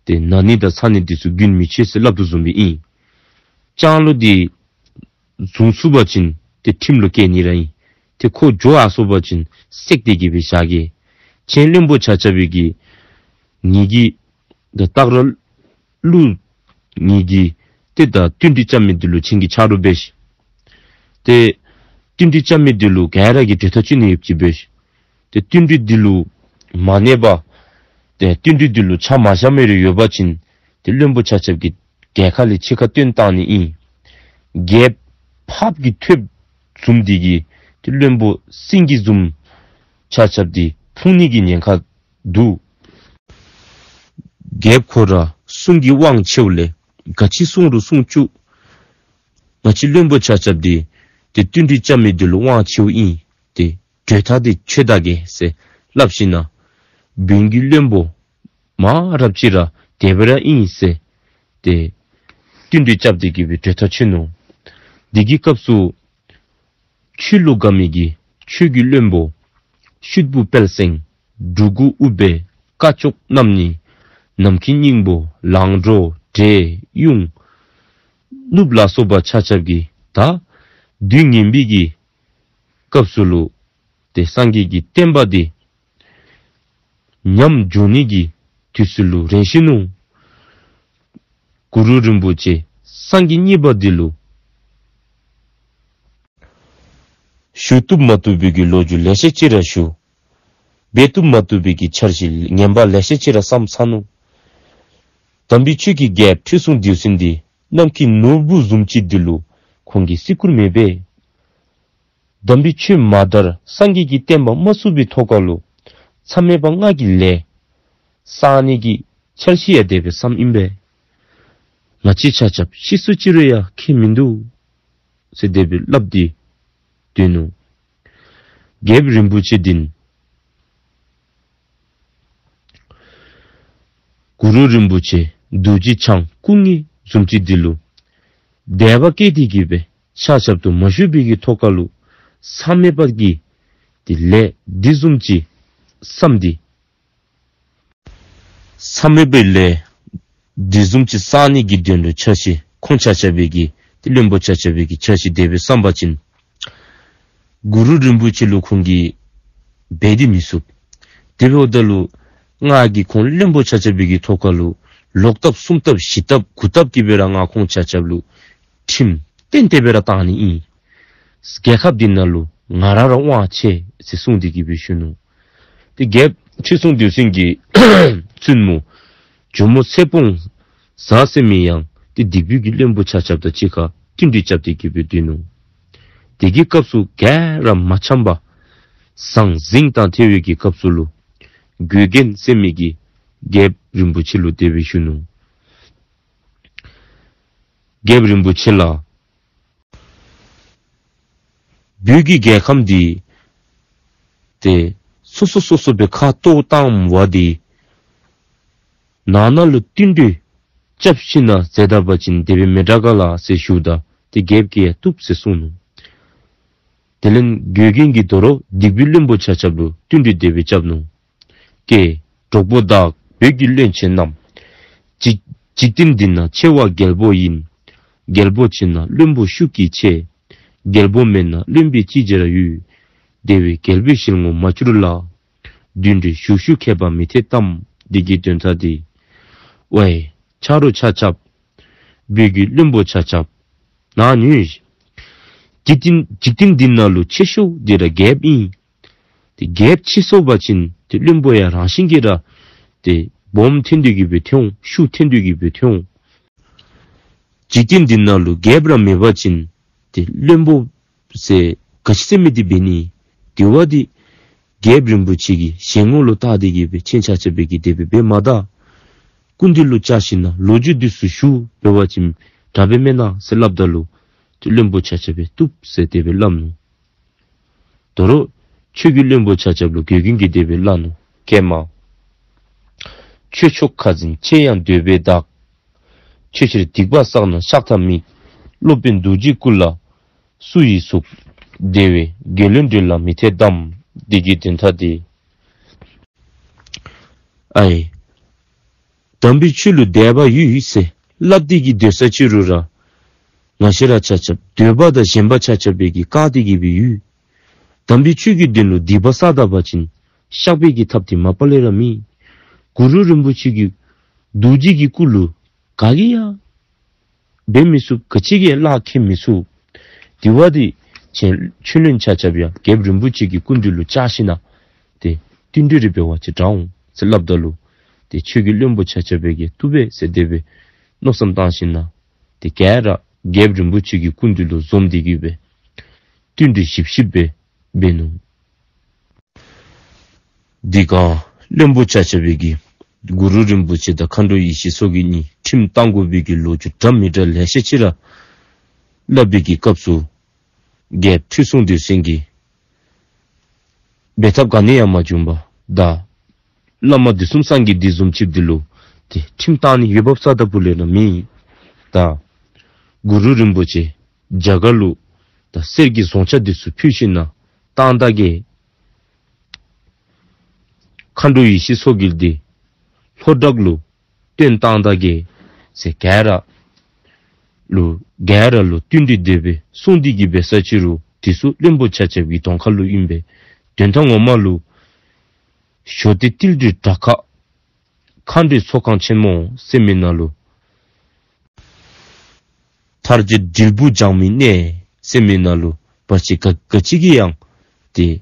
ཏེ་ན་ནི་དང་ཚ་ནི་འདི་ཚུ་རྒྱུན་མི་ཆད་ཟེར་སླབ་དོ་བཟུམ་སྦེ་ཨིན། ལྕང་ལོ་འདི་བཟུང་ཚུགས་པ་ཅིན་ཏེ་ཁྲིམས་ལུ་བཀལ་ནི་ར་ཨིན། ཏེ་ཁོ་འགྱོ་ཡར་སོ་བ་ཅིན་བསད་དེ་གིས་སྦེ་བཞག་གེ། ཁྱེད་བློན་པོ་ཆ་ཁྱབ་ཀྱིས་ངེ་གི་ད་སྟག་ར་ཀླུ་ངེ་གི་ཏེ་ད་བསྟུན་གྲོས་རྐྱབ་མི་འདི་ལུ་ཁྱེད་ཀྱིས་ཆ་རོགས་འབད་ཤིག། ཏེ་བསྟུན་གྲོས་རྐྱབ་མི་འདི་ལུ་ག་ར་གིས་གྲོས་ཐག་བཅད་ནི་ཡོདཔ་ཅིག་འབད་ཤིག། ཏེ་བསྟུན་གྲོས་འདི་ལུ་མ་གནས་པར་ཏེ་བསྟུན་གྲོས་འདི་ལུ་ཆ་མ་བཞག་མི་རེ་ཡོད་པ་ཅིན་ཏེ་བློན་པོ་ཆ་ཁྱབ་ཀྱིས་རྒྱལ་ཁ་ལས་ཕྱི་ཁར་བཏོན་བཏང་ནི་ཨིན། རྒྱལཔོ་ཕགཔ་གིས་ཐོབ་བཟུམ་འདི་གིས་ཏེ་བློན་པོ་སེང་གེ་བཟུམ་ཆ་ཁྱབ་འདི་ཕུང་ནི་གི་ཉེན་ཁ་འདུག། རྒྱལཔོ་ཁོ་ར་གསུང་གི་དབང་ཆེཝ་ལས་ག་ཅི་གསུང་རུང་གསུང་བཅུག། ང་བཅས་བློན་པོ་ཆ་ཁྱབ་འདི་ཏེ་བསྟུན་གྲོས་རྐྱབ་མི་འདི་ལུ་དབང་ཆེཝ་ཨིན། ཏེ་གྲོས་ཐག་འདི་ཆོད་ད་གེ་ཟེར་སླབ་ཞིནམ་ན་བོན་གྱི་བློན་པོ་མང་རབས་ཅིག་ར་དེ་སྦེ་ར་ཨིན་ཟེར་ཏེ་བསྟུན་གྲོས་རྐྱབ་སྟེ་གིས་སྦེ་གྲོས་ཐག་ཆོད་ནུག། འདི་གི་སྐབས་སུ་ཆོས་ལུ་དགའ་མི་གི་ཆོས་ཀྱི་བློན་པོ་ཤུད་བུ་དཔལ་སེང་འབྲུ་དགུ་ཨུཏྤལ་སྐ་ཅོག་རྣམ་གཉིས་ནམ་མཁའི་སྙིང་པོ་ལང་གྲོ་འབྲས་གཡུང་ནུབ་ལ་སོགས་པ་ཆ་ཁྱབ་ཀྱིས་ད་དུས་ངན་པའི་གི་སྐབས་སུ་ལུ་ཏེ་སངས་རྒྱས་ཀྱི་བསྟན་པ་འདི་ཉམས་འགྱོ་ནི་གི་དུས་སུ་ལུ་རན་ཞིན་ནུག། གུ་རུ་རིན་པོ་ཆེ་སངས་རྒྱས་གཉིས་པ་འདི་ལུ་ཞུ་བཏུབ་མ་བཏུབ་པའི་གི་ལོ་རྒྱུས་ལེ་ཤ་ཅིག་ར་ཞུ། འབད་བཏུབ་མ་བཏུབ་པའི་གི་འཆར་གཞི་ངན་པ་ལེ་ཤ་ཅིག་ར་བསམ་ཚར་ནུག། དམ་པའི་ཆོས་ཀྱི་རྒྱལཔོ་ཁྲི་སྲོང་ལྡེའུ་བཙན་འདི་གནམ་གྱི་ནོར་བུ་བཟུམ་ཅིག་འདི་ལུ་ཁོང་གིས་བརྩི་བཀུར་མེད་པས། དམ་པའི་ཆོས་མ་དར་སངས་རྒྱས་ཀྱི་བསྟན་པ་མ་ཚུགས་པའི་ཐོག་ཁ་ལུ་མཚམས་མེད་པ་ལྔ་གི་ལས་བསག་ནི་གི་འཆར་གཞི་ཡང་དེ་སྦེ་བསམ་ཨིན་པས། ང་བཅས་ཆ་ཁྱབ་ཤི་སོ་ཅི་རུང་ཡང་ཁྱད་མིན་འདུག་ཟེར་དེ་སྦེ་སླབ་སྟེ་སྡོད་ནུག། རྒྱལཔོ་རིན་པོ་ཆེ་འདི་ནི་གུ་རུ་རིན་པོ་ཆེ་རྡོ་རྗེ་འཆང་སྐུ་ལྔ་བཟུམ་ཅིག་འདི་ལུ་དད་པ་སྐྱེས་ཏེ་གི་སྦེ་ཆ་ཁྱབ་ཏུ་མ་ཞུ་བའི་གི་ཐོག་ཁ་ལུ་མཚམས་མེད་པ་གི་ཏེ་ལས་འདི་བཟུམ་ཅིག་བསམ་སྟེ་མཚམས་མེད་པའི་ལས་འདི་བཟུམ་ཅིག་བསག་ནི་གི་དོན་ལུ་འཆར་གཞི་ཁོང་ཆ་ཁྱབ་པའི་གི་ཏེ་བློན་པོ་ཆ་ཁྱབ་པའི་གི་འཆར་གཞི་དེ་སྦེ་བསམ་པ་ཅིན་གུ་རུ་རིན་པོ་ཆེ་ལུ་ཁོང་གིས་འབད་དེ་མི་ཚུགས། དེ་འབདཝ་ད་ལུ་ང་གིས་ཁོང་བློན་པོ་ཆ་ཁྱབ་པའི་གི་ཐོག་ཁ་ལུ་ལོག་ལྟབ་གསུམ་ལྟབ་བཞི་ལྟབ་དགུ་ལྟབ་ཀྱི་སྦེ་ར་ང་ཁོང་ཆ་ཁྱབ་ལུ་ཁྲིམས་བཏོན་ཏེ་སྦེ་ར་བཏང་ནི་ཨིན། རྒྱལ་ཁབ་འདི་ནང་ལུ་ང་ར་ར་དབང་ཆེ་ཟེར་གསུངས་ཏེ་གི་སྦེ་ཞུ་ནུག། ཏེ་རྒྱལཔོ་ཁྲི་སྲོང་ལྡེའུ་བཙན་གྱི་བཙུན་མོ་ཇོ་མོ་ཚེ་སྤོང་བཟའ་ཟེར་མི་ཡང་ཏེ་སྡིག་པའི་གི་བློན་པོ་ཆ་ཁྱབ་དང་གཅིག་ཁར་བསྟུན་གྲོས་རྐྱབ་སྟེ་གི་སྦེ་སྡོད་ནུག། དེ་གི་སྐབས་སུ་ག་ར་མ་འཆམ་པར་ཟང་ཟིང་དང་ཐལ་བའི་གི་སྐབས་སུ་ལུ་གོས་རྒྱན་ཟེར་མི་གིས་རྒྱལཔོ་རིན་པོ་ཆེ་ལུ་དེ་སྦེ་ཞུ་ནུག། རྒྱལཔོ་རིན་པོ་ཆེ་ལགས། བོད་ཀྱི་རྒྱལ་ཁམས་འདི་ཏེ་སོ་སོ་སོ་སོ་སྦེ་ཁ་ཐོག་བཏང་བ་འདི་ནང་ན་ལུ་བསྟུན་གྲོས་རྐྱབ་ཞིན་ན་མཛད་ད་པ་ཅིན་དེ་སྦེ་མི་དྲག་ག་ལགས་ཟེར་ཞུཝ་ད་ཏེ་རྒྱལཔོ་གིས་ཡང་བཏུབ་ཟེར་གསུངས་ནུག། དེ་ལས་གོས་རྒྱན་གྱིས་དོ་རུང་སྡིག་པའི་བློན་པོ་ཆ་ཁྱབ་ལུ་བསྟུན་གྲོས་དེ་སྦེ་རྐྱབ་ནུག། ཀྱེ། གྲོགས་པོ་དག་བོད་ཀྱི་བློན་ཆེན་རྣམས། འཇིག་འཇིག་རྟེན་འདི་ན་ཆེ་བ་རྒྱལ་པོ་ཡིན། རྒྱལ་པོ་ཆེ་ན་བློན་པོ་ཤུགས་ཀྱིས་ཆེ། རྒྱལ་པོ་མེད་ན་བློན་པོ་ཅི་བྱེད་ར་ཡོད། དེ་བས་རྒྱལ་པོའི་ཞལ་ངོ་མ་བསྐྱུར་ལ། བསྟུན་གྲོས་ཞུ་ཞུ་མཁས་པ་མི་འཐད་གཏམ། འདི་གི་དོན་དག་འདི། ཝའི་ཆ་རོགས་ཆ་ཁྱབ། བོད་ཀྱི་བློན་པོ་ཆ་ཁྱབ། ནཱ་ནུས། འཇིག་རྟེན་འཇིག་རྟེན་འདི་ནང་ལུ་ཆེ་ཤོས་འདི་ར་རྒྱལཔོ་ཨིན། ཏེ་རྒྱལཔོ་ཆེ་སོང་པ་ཅིན་ཏེ་བློན་པོ་ཡང་རང་བཞིན་གྱིས་ར་ཏེ་སྦོམ་ཐོན་ཏེ་གི་སྦེ་ཐོན་འོང་། ཤུགས་ཐོན་ཏེ་གི་སྦེ་ཐོན་འོང་། འཇིག་རྟེན་འདི་ནང་ལུ་རྒྱལཔོ་ར་མེད་པ་ཅིན་ཏེ་བློན་པོ་ཟེར་ག་ཅི་ཟེར་མི་འདི་འབད་ནི། དེ་བ་འདི་རྒྱལཔོ་རིན་པོ་ཆེ་གི་ཞལ་ངོ་ལུ་བལྟ་སྟེ་གི་སྦེ་ཁྱེད་ཆ་ཁྱབ་པའི་གི་དེ་སྦེ་འབད་མ་ད། སྐུ་མདུན་ལུ་བཅར་ཞིན་ན་ལོ་རྒྱུས་འདི་ཚུ་ཞུ་འབད་བ་ཅིན་དྲག་པས་མེན་ན་ཟེར་སླབ་ད་ལུ་ཏེ་བློན་པོ་ཆ་ཁྱབ་པས་བཏུབ་ཟེར་དེ་སྦེ་སླབ་ནུག། དོ་རུང་ཆོས་ཀྱི་བློན་པོ་ཆ་ཁྱབ་ལུ་གོས་རྒྱན་གྱིས་དེ་སྦེ་སླབ་ནུག། ཀྱེ་མ། ཆོས་ཕྱོགས་ཁ་འཛིན་ཆེ་ཡང་འདོད་པའི་བདག། ཆོས་ཕྱིར་སྡིག་པ་བསགས་ན་གཤགས་དང་མིག། སློབ་དཔོན་རྡོ་རྗེའི་སྐུ་ལ་སུ་ཡིས་ཟུག། དེ་བས་རྒྱལ་བློན་འདྲེ་ལ་མི་འཐད་གཏམ། འདི་གི་དོན་དག་འདི། ཨའི། དམ་པའི་ཆོས་ལུ་དད་པ་ཡོད་ཡོད་ཟེར་སླབ་སྟེ་གི་སྡོད་ས་ཅིག་རུང་ར་ང་བཅས་ར་ཆ་ཁྱབ་འདོད་པ་དང་ཞེན་པ་ཆ་ཁྱབ་པའི་གིས་བཀག་སྟེ་གི་སྦེ་ཡོད། དམ་པའི་ཆོས་ཀྱི་དོན་ལུ་སྡིག་པ་བསགས་ད་པ་ཅིན་གཤགས་པའི་གི་ཐབས་འདི་མ་པ་ལས་ར་མེད། གུ་རུ་རིན་པོ་ཆེ་གི་རྡོ་རྗེ་གི་སྐུ་ལུ་ག་གིས་ཡང་འབད་མི་ཚུགས། ག་ཅི་གིས་ཡང་ལཱ་ཁེལ་མི་ཚུགས། དེ་བ་འདི་ཆོས་ཆོས་བློན་ཆ་ཁྱབ་ཡང་རྒྱལཔོ་རིན་པོ་ཆེ་གི་སྐུ་མདུན་ལུ་བཅར་ཞིན་ན་ཏེ་བསྟུན་གྲོས་རེ་འབད་བ་ཅིན་དྲག་འོང་ཟེར་སླབ་ད་ལུ་ཏེ་ཆོས་ཀྱི་བློན་པོ་ཆ་ཁྱབ་པའི་གིས་བཏུབ་པས་ཟེར་དེ་སྦེ་མནོ་བསམ་བཏང་ཞིན་ན་ཏེ་ག་ར་རྒྱལཔོ་རིན་པོ་ཆེ་གི་སྐུ་མདུན་ལུ་འཛོམས་ཏེ་གི་སྦེ་བསྟུན་གྲོས་ཞིབ་ཞིབ་སྦེ་འབད་ནུག། དེ་སྒང་བློན་པོ་ཆ་ཁྱབ་པའི་གིས་གུ་རུ་རིན་པོ་ཆེ་དང་མཁའ་འགྲོ་ཡེ་ཤེས་མཚོ་རྒྱལ་གཉིས་ཁྲིམས་བཏང་དགོ་པའི་གི་ལོ་རྒྱུས་འདྲ་མི་འདྲ་ལེ་ཤ་ཅིག་ར་སླབ་པའི་གི་སྐབས་སུ་རྒྱལཔོ་ཁྲི་སྲོང་ལྡེའུ་བཙན་གྱིས་འབད་ཐབས་ག་ནི་ཡང་མ་བྱུང་བར་ད་བླ་མ་དུས་གསུམ་སངས་རྒྱས་འདི་བཟུམ་ཅིག་འདི་ལུ་ཏེ་ཁྲིམས་བཏང་ནི་འོས་འབབ་རྩ་དང་པོ་ལས་ར་མེད། ད་གུ་རུ་རིན་པོ་ཆེ་རྒྱ་གར་ལུ་ད་གསེར་གྱི་ཟོང་ཆ་འདི་ཚུ་ཕུལ་ཞིན་ན་བཏང་ད་གེ། མཁའ་འགྲོ་ཡེ་ཤེས་མཚོ་རྒྱལ་འདི་ལྷོ་བྲག་ལུ་བཏོན་བཏང་ད་གེ་ཟེར་ག་ར་ལུ་ག་ར་ལུ་བསྟུན་གྲོས་དེ་སྦེ་གསུངས་ཏེ་གི་སྦེ་ས་ཅིག་རུང་དེ་ཚུ་བློན་པོ་ཆ་ཁྱབ་ཀྱི་གདོང་ཁ་ལུ་ཨིན་པས། དོན་དག་ངོ་མ་ལུ་ཞོ་སྟེ་ཏིལ་འབྲུའི་བྲག་ཁ་མཁའ་འགྲོའི་ཚོགས་ཁང་ཆེན་མོ་ཟེར་མི་ནང་ལུ་ཐར་རྒྱུ་དྲིལ་བུ་འཇང་མི་གནས་ཟེར་མི་ནང་ལུ་བར་ཆད་ག་ག་ཅི་གིས་ཡང་ཏེ་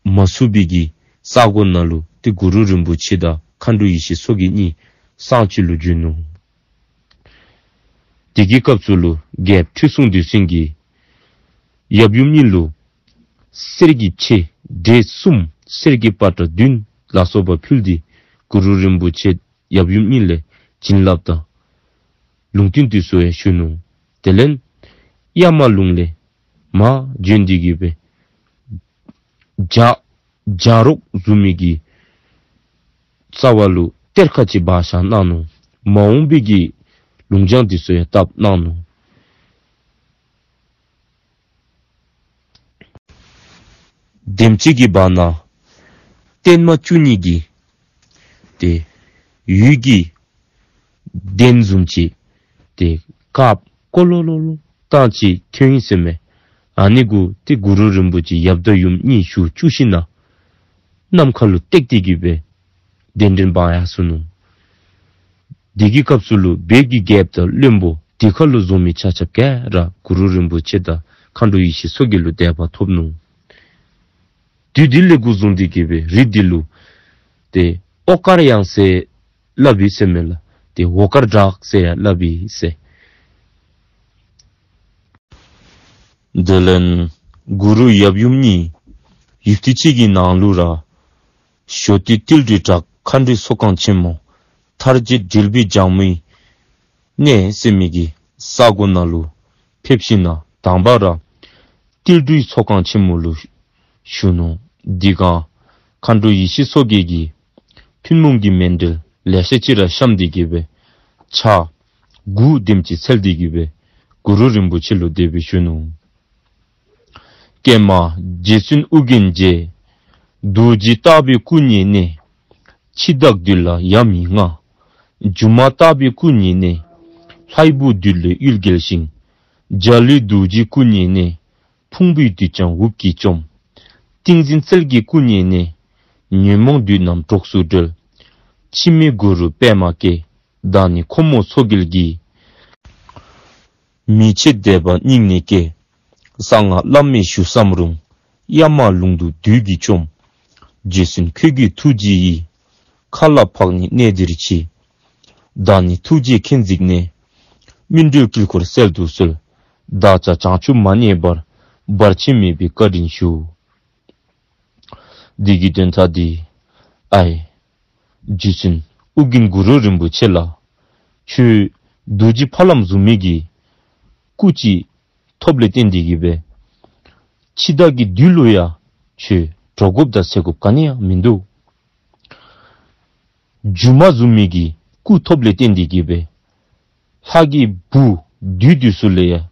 མ་ཚུགས་པའི་གི་ ས་གོ་ནང་ལུ་ཏེ་གུ་རུ་རིན་པོ་ཆེ་དང་མཁའ་འགྲོ་ཡེ་ཤེས་མཚོ་རྒྱལ་གཉིས་གསང་སྤྱོད་ལུ་བྱོན་ནུག། དེ་གི་སྐབས་སུ་ལུ་རྒྱལཔོ་ཁྲི་སྲོང་ལྡེའུ་བཙན་གྱིས་ཡབ་ཡུམ་གཉིས་ལུ་གསེར་གྱི་ཕྱེ་བྲེ་གསུམ་གསེར་གྱི་པ་ཏྲ་བདུན་ལ་སོགས་པ་ཕུལ་ཏེ་གུ་རུ་རིན་པོ་ཆེ་ཡབ་ཡུམ་གཉིས་ལས་བྱིན་རླབས་དང་ལུང་བསྟན་འདི་ཚུ་ཡང་ཞུ་ནུག། དེ་ལས་གཡའ་མ་ལུང་ལས་མར་བྱོན་ཏེ་གི་སྦེ་བྱ་བྱ་རོག་བཟུམ་མའི་གི་རྩ་བ་ལུ་གཏེར་ཁ་ཅིག་སྦ་བཞག་གནང་ནུག། མ་འོངས་པའི་གི་ལུང་བྱང་འདི་ཚུ་ཡང་བཏབ་གནང་ནུག། དེམ་ཅིག་གི་བར་ན་བརྟན་མ་བཅུ་གཉིས་ཀྱི་ཏེ་འོད་ཀྱི་གདན་བཟུམ་ཅིག་ཏེ་དཀརཔོ་ཀོ་ལོ་ལོ་ལོ་བཏང་ཅིག་ཐོན་ཡི་ཟེར་མས། ཨ་ནི་གུ་ཏེ་གུ་རུ་རིན་པོ་ཆེ་ཡབ་དང་ཡུམ་གཉིས་བཞུགས་བཅུག་ཞིནམ་ན་ནམ་མཁའ་ལུ་བཏེགས་ཏེ་གི་སྦེ་གདན་འདྲེན་འབག་ཡར་སོ་ནུག། དེ་གི་སྐབས་སུ་ལུ་བོད་ཀྱི་རྒྱལཔོ་དང་བློན་པོ་དེ་ཁར་ལུ་འཛོམས་མི་ཆ་ཁྱབ་ག་ར་གུ་རུ་རིན་པོ་ཆེ་དང་མཁའ་འགྲོ་ཡེ་ཤེས་མཚོ་རྒྱལ་ལུ་དད་པ་ཐོབ་ནུག། དུས་དེ་ལས་འགོ་བཟུང་སྟེ་གི་སྦེ་རི་འདི་ལུ་ཏེ་ཨོ་དཀར་ཡང་ཟེར་སླབ་ཨིན་ཟེར་མས་ལགས། ཏེ་འོ་དཀར་བྲག་ཟེར་ཡང་སླབ་ཨིན་ཟེར། དེ་ལས་གུ་རུ་ཡབ་ཡུམ་གཉིས་ཡུདཔ་ཐེངས་ཅིག་གི་ནང་ལུ་ར་ཞོ་སྟོད་ཏིལ་འབྲུའི་བྲག་མཁའ་འགྲོའི་ཚོགས་ཁང་ཆེན་མོ་ཐར་རྗེ་འབྲེལ་པའི་ལྗང་མོའི་གནས་ཟེར་མི་གི་ས་གོ་ནང་ལུ་ཕེབས་ཞིནམ་ན་དང་པ་ར་ཏིལ་འབྲུའི་ཚོགས་ཁང་ཆེན་མོ་ལུ་བཞུགས་ནུག། དེ་སྒང་མཁའ་འགྲོ་ཡེ་ཤེས་མཚོ་རྒྱལ་གྱིས་ཐུན་མོང་གི་མཎྜལ་ལེ་ཤ་ཅིག་ར་བཤམས་ཏེ་གི་སྦེ་ཕྱག་དགུ་དེམ་ཅིག་འཚལ་ཏེ་གི་སྦེ་གུ་རུ་རིན་པོ་ཆེ་ལུ་དེ་སྦེ་ཞུ་ནུག། ཀྱེ་མ་རྗེ་བཙུན་ཨོ་རྒྱན་རྗེ། རྡོ་རྗེ་ལྟ་བུའི་སྐུ་བརྙེས་ནས། འཆི་བདག་བདུད་ལ་ཡ་མི་ང་། སྒྱུ་མ་ལྟ་བུའི་སྐུ་བརྙེས་ནས། ལྷའི་བུ་བདུད་ལས་གཡུལ་རྒྱལ་ཞིང་། འཇའ་ལུས་རྡོ་རྗེའི་སྐུ་བརྙེས་ནས། ཕུང་པོའི་བདུད་ཀྱང་འུབ་ཀྱིས་བཅོམ། ཏིང་འཛིན་རྩལ་གྱི་སྐུ་བརྙེས་ནས། ཉོན་མོངས་བདུད་རྣམས་གྲོགས་སུ་སྒྲོལ། འཆི་མེད་གུ་རུ་པདྨ་སྐྱེས། བདག་ནི་ཁོ་མོ་མཚོ་རྒྱལ་གྱི། མི་ཕྱེད་དད་པ་སྙིང་ནས་སྐྱེས། གསང་སྔགས་བླ་མེད་ཞུ་བསམ་རུང་། གཡའ་མ་ལུང་དུ་བདུད་ཀྱིས་བཅོམ། རྗེ་བཙུན་ཁྱོད་ཀྱི་ཐུགས་རྗེ་ཡིས། མཁའ་ལ་འཕགས་ནས་གནས་འདིར་མཆི། བདག་ནི་ཐུགས་རྗེས་མཁྱེན་གཟིགས་ནས། སྨིན་གྲོལ་དཀྱིལ་འཁོར་གསལ་དུ་གསོལ། བདག་ཅག་བྱང་ཆུབ་མ་བརྙེས་བར། བར་ཆད་མེད་པའི་བཀའ་དྲིན་ཞུ། འདི་གི་དོན་དག་འདི་ཨའི་རྗེ་བཙུན་ཨོ་རྒྱན་གུ་རུ་རིན་པོ་ཆེ་ལགས། ཁྱོད་རྡོ་རྗེ་ཕ་ལམ་བཟུམ་མའི་གི་སྐུ་ཅིག་ཐོབ་ལས་བརྟེན་ཏེ་གི་སྦེ་འཆི་བདག་གི་བདུད་ལུ་ཡང་ཁྱོད་འདྲོག་དགོཔ་དང་འཚེར་དགོཔ་ག་ནི་ཡང་མིན་འདུག། སྒྱུ་མ་བཟུམ་མའི་གི་སྐུ་ཐོབ་ལས་བརྟེན་ཏེ་གི་སྦེ་ལྷ་གི་བུ་བདུད་འདི་ཚུ་ལས་ཡང་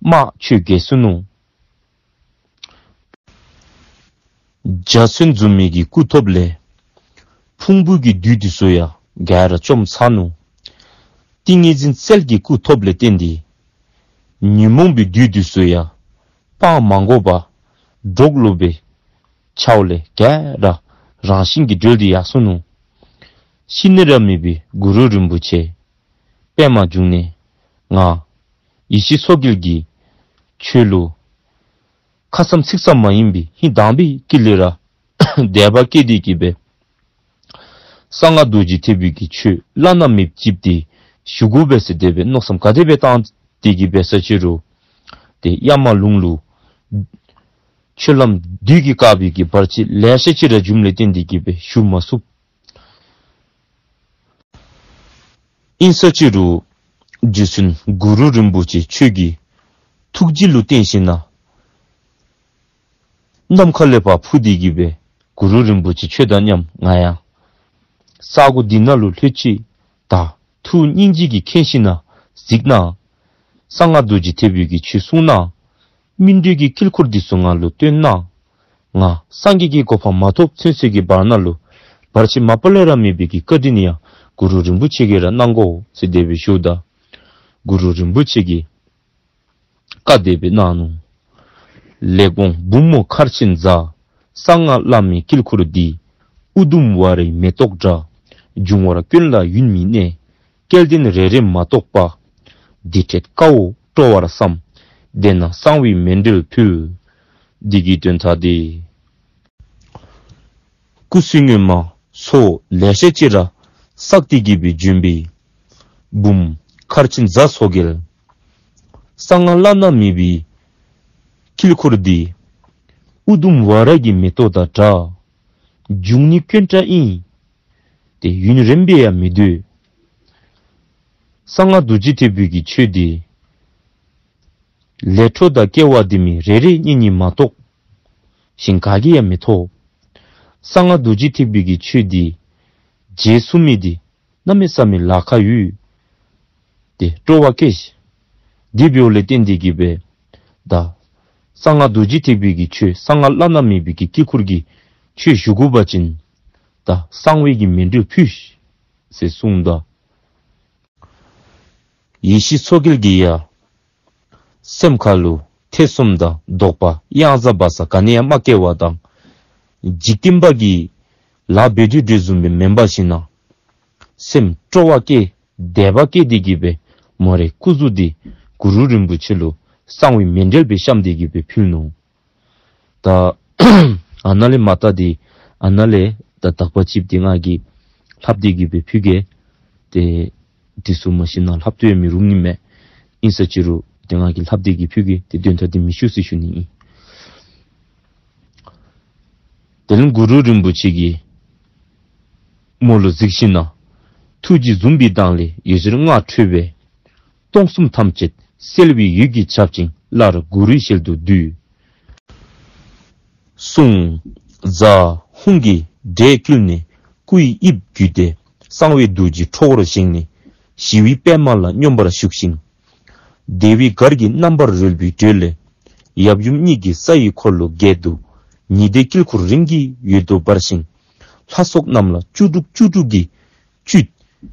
དམག་ཁྱོད་རྒྱལ་སོ་ནུག། འཇའ་ཚོན་བཟུམ་མའི་གི་སྐུ་ཐོབ་ལས་ཕུང་པོ་གི་བདུད་འདི་ཚུ་ཡང་ག་ར་བཅོམ་ཚར་ནུག། ཏིང་ངེ་འཛིན་རྩལ་གྱི་སྐུ་ཐོབ་ལས་བརྟེན་ཏེ་ཉོན་མོངས་པའི་བདུད་འདི་ཚུ་ཡང་སྤང་མ་དགོ་པར་འདྲོག་ལོ་སྦེ་ཆགས་ལས་ག་ར་རང་བཞིན་གྱིས་གྲོལ་ཏེ་ཡར་སོ་ནུག། ཤི་ནི་ར་མེད་པའི་གུ་རུ་རིན་པོ་ཆེ་པདྨ་འབྱུང་གནས་ང་ཡེ་ཤེས་མཚོ་རྒྱལ་གྱིས་ཁྱོད་ལུ་ཁ་ཙམ་ཚིག་ཙམ་མ་ཡིན་པའི་ཧིང་དྭངས་པའི་དཀྱིལ་ལས་ར་དད་པ་སྐྱེས་ཏེ་གི་སྦེ་གསང་སྔགས་རྡོ་རྗེ་ཐེག་པའི་གི་ཆོས་བླ་ན་མེདཔ་ཅིག་འདི་ཞུ་དགོ་པས་ཟེར་དེ་སྦེ་མནོ་བསམ་ག་དེ་སྦེ་བཏང་སྟེ་གི་སྦེ་ས་ཕྱི་རུ་ཏེ་གཡའ་མ་ལུང་ལུ་ཆོས་ལམ་བདུད་ཀྱིས་བཀག་པའི་གི་བར་ཆད་ལེ་ཤ་ཅིག་ར་བྱུངམ་ལས་བརྟེན་ཏེ་གི་སྦེ་ཞུ་མ་ཚུགས། ཨིན་ས་ཕྱི་རུ་རྗེ་བཙུན་གུ་རུ་རིན་པོ་ཆེ་ཁྱོད་ཀྱི་ཐུགས་རྗེ་ལུ་བརྟེན་ཞིནམ་ན་ནམ་མཁའ་ལས་ཕར་འཕུར་ཏེ་གི་སྦེ་གུ་རུ་རིན་པོ་ཆེ་ཁྱོད་དང་མཉམ་ང་ཡང་ས་གོ་འདི་ནང་ལུ་ལྷོད་ཅི། ད་ཐུགས་སྙིང་རྗེ་གིས་མཁྱེན་ཞིནམ་ན་གཟིགས་གནང་། གསང་སྔགས་རྡོ་རྗེ་ཐེག་པའི་གི་ཆོས་གསུང་གནང་། སྨིན་གྲོལ་གྱི་དཀྱིལ་འཁོར་འདི་ཚུ་ང་ལུ་སྟོན་གནང་། ང་སངས་རྒྱས་ཀྱི་གོ་འཕང་མ་ཐོབ་ཚུན་ཚོད་ཀྱི་བར་ན་ལུ་བར་ཆད་མ་པ་ལས་ར་མེད་པའི་གི་བཀའ་དྲིན་ཡང་གུ་རུ་རིན་པོ་ཆེ་གིས་ར་གནང་དགོ་ཟེར་དེ་སྦེ་ཞུཝ་ད་གུ་རུ་རིན་པོ་ཆེ་གིས་བཀའ་དེ་སྦེ་གནང་ནུག། ལེགས་འོང་བུམོ་མཁར་ཆེན་བཟའ། གསང་སྔགས་བླ་མེད་དཀྱིལ་འཁོར་འདི། ཨུ་དུམ་ཝ་རའི་མེ་ཏོག་འདྲ། འབྱུང་བར་ཀུན་ལ་ཡུན་མི་གནས། སྐལ་ལྡན་རེ་རེ་མ་གཏོགས་པ། འདི་འཕྲལ་དཀའ་བ་སྤྲོ་བར་བསམ། དེ་ན་གསང་བའི་མཎྜལ་ཕུལ། འདི་གི་དོན་དག་འདི། སྐུ་ཚེ་སྔོན་མ་ཚོགས་ལེ་ཤ་ཅིག་ར་བསགས་ཏེ་གི་སྦེ་བྱོན་པའི་བུམོ་མཁར་ཆེན་རྫ་མཚོ་རྒྱལ། གསང་སྔགས་བླ་ན་མེད་པའི་དཀྱིལ་འཁོར་འདི། ཨུ་དུམ་ཝཱ་ར་གི་མེ་ཏོག་དང་འདྲ། འབྱུང་གནས་དཀོན་དྲགས་ཨིན། ཏེ་ཡུན་རིངམོ་སྦེ་ཡང་མི་སྡོད། གསང་སྔགས་རྡོ་རྗེ་ཐེག་པའི་གི་ཆོས་འདི། ལས་འཕྲོ་དང་སྐལ་བ་འདི་མི་རེ་རེ་གཉིས་གཉིས་མ་གཏོགས་གཞན་ག་གིས་ཡང་མི་ཐོབ། གསང་སྔགས་རྡོ་རྗེ་ཐེག་པའི་གི་ཆོས་འདི་རྗེས་སུ་མི་འདི་གནམ་མེད་ས་མེད་ལཱ་ཁག་ཡོད། ཏེ་སྤྲོ་བ་སྐྱེས། དེ་འབདཝ་ལས་བརྟེན་ཏེ་གི་སྦེ་ད་གསང་སྔགས་རྡོ་རྗེ་ཐེག་པའི་གི་ཆོས་གསང་སྔགས་བླ་ན་མེད་པའི་གི་དཀྱིལ་འཁོར་གྱི་ཆོས་ཞུ་དགོ་པ་ཅིན་ད་གསང་བའི་གི་མཎྜལ་ཕུལ་ཟེར་གསུངས་ད། ཡེ་ཤེས་མཚོ་རྒྱལ་གྱི་ཡང་སེམས་ཁ་ལུ་ཐེ་ཚོམ་དང་དོགས་པ་གཡང་ཟ་བག་ཚ་ག་ནི་ཡང་མ་སྐྱེ་བ་དང་། འཇིག་རྟེན་པ་གི་ལཱ་འབད་དོ་དོ་བཟུམ་སྦེ་མེན་པར་ཞིན་ན་སེམས་སྤྲོ་བ་སྐྱེས་དད་པ་སྐྱེས་ཏེ་གི་སྦེ་མོ་རའི་སྐུ་གཟུགས་འདི་གུ་རུ་རིན་པོ་ཆེ་ལུ་གསང་བའི་མཎྜལ་སྦེ་བཤམས་ཏེ་གི་སྦེ་ཕུལ་ནུག། ད་ཨ་ནཱ་ལས་མར་ད་འདི་ཨ་ནཱ་ལས་ད་དག་པ་ཅིག་འདི་ང་གིས་ལྷབ་སྟེ་གི་སྦེ་ཕུལ་གེ། ཏེ་འདི་ཚུ་མ་ཤེས་ན་ལྷབ་སྟེ་ཡང་མི་རུང་ནི་མས། ཨིན་ས་ཅི་རུང་ཏེ་ང་གིས་ལྷབ་སྟེ་གི་ཕུལ་གེ། ཏེ་དོན་དག་འདི་མི་ཞུ་ཟེར་ཞུ་ནི་ཨིན། དེ་ལས་གུ་རུ་རིན་པོ་ཆེ་གིས་མོ་ལུ་གཟིགས་ཞིན་ན་ཐུགས་རྗེ་བཟུམ་པའི་མདངས་ལས་འོད་ཟེར་ལྔ་འཕྲོས་པས། སྟོང་གསུམ་ཐམས་ཅད་གསལ་བའི་འོད་ཀྱིས་ཁྱབ་ཅིང་སླར་གུ་རུའི་ཞལ་དུ་བསྡུས། གསུངས། རྫ་ཧཱུྃ་གི་སྒྲས་བསྐུལ་ནས་སྐུ་ཡི་དབྱིབས་བསྒྱུར་ཏེ་གསང་བའི་རྡོ་རྗེ་ཁྲོ་བོར་བཞེངས་ནས་ཞི་བའི་པདྨ་ལ་སྙོམས་པར་བཞུགས་ཤིང་། བདེ་བའི་གར་གྱི་རྣམ་པར་རོལ་པའི་འགྲོས་ལས་ཡབ་ཡུམ་གཉིས་ཀྱི་ས་ཡི་འཁོར་ལོ་བརྒྱད་དུ་ཉི་ཟླའི་དཀྱིལ་འཁོར་རིམ་གྱིས་འོད་དུ་འབར་ཞིང་། ལྷ་ཚོགས་རྣམས་ལ་བཅུ་དྲུག་བཅུ་དྲུག་གི་བཅུད་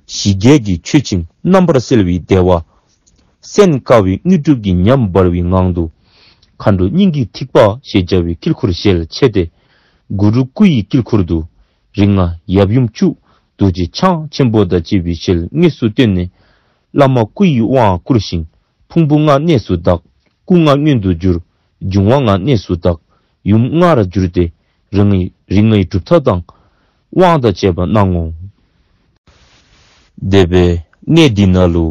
ཞི་རྒྱས་ཀྱི་མཆོད་ཅིང་རྣམ་པར་གསལ་བའི་བདེ་བ། སེམས་དཀར་བའི་དངོས་གྲུབ་ཀྱི་ཉམས་འབར་བའི་ངང་དུ་མཁའ་འགྲོ་སྙིང་གི་ཐིགས་པ་ཞེས་བྱ་བའི་དཀྱིལ་འཁོར་ཞལ་ཕྱེ་སྟེ། གུ་རུ་སྐུ་ཡི་དཀྱིལ་འཁོར་དུ་རིགས་ལྔ་ཡབ་ཡུམ་བཅུ་རྡོ་རྗེ་འཆང་ཆེན་པོ་དང་བཅས་པའི་ཞལ་དངོས་སུ་བསྟན་ནས། བླ་མ་སྐུ་ཡི་དབང་བསྐུར་ཞིང་ཕུང་པོ་ལྔ་གནས་སུ་དག། སྐུ་ལྔ་མངོན་དུ་གྱུར། འབྱུང་བ་ལྔ་གནས་སུ་དག། ཡུམ་ལྔ་ར་གྱུར་ཏེ། རིགས་ལྔ་རིགས་ལྔའི་གྲུབ་མཐའ་དང་དབང་དང་བཅས་པ་གནང་ངོ་། དེ་སྦེ་གནས་འདི་ནང་ལུ་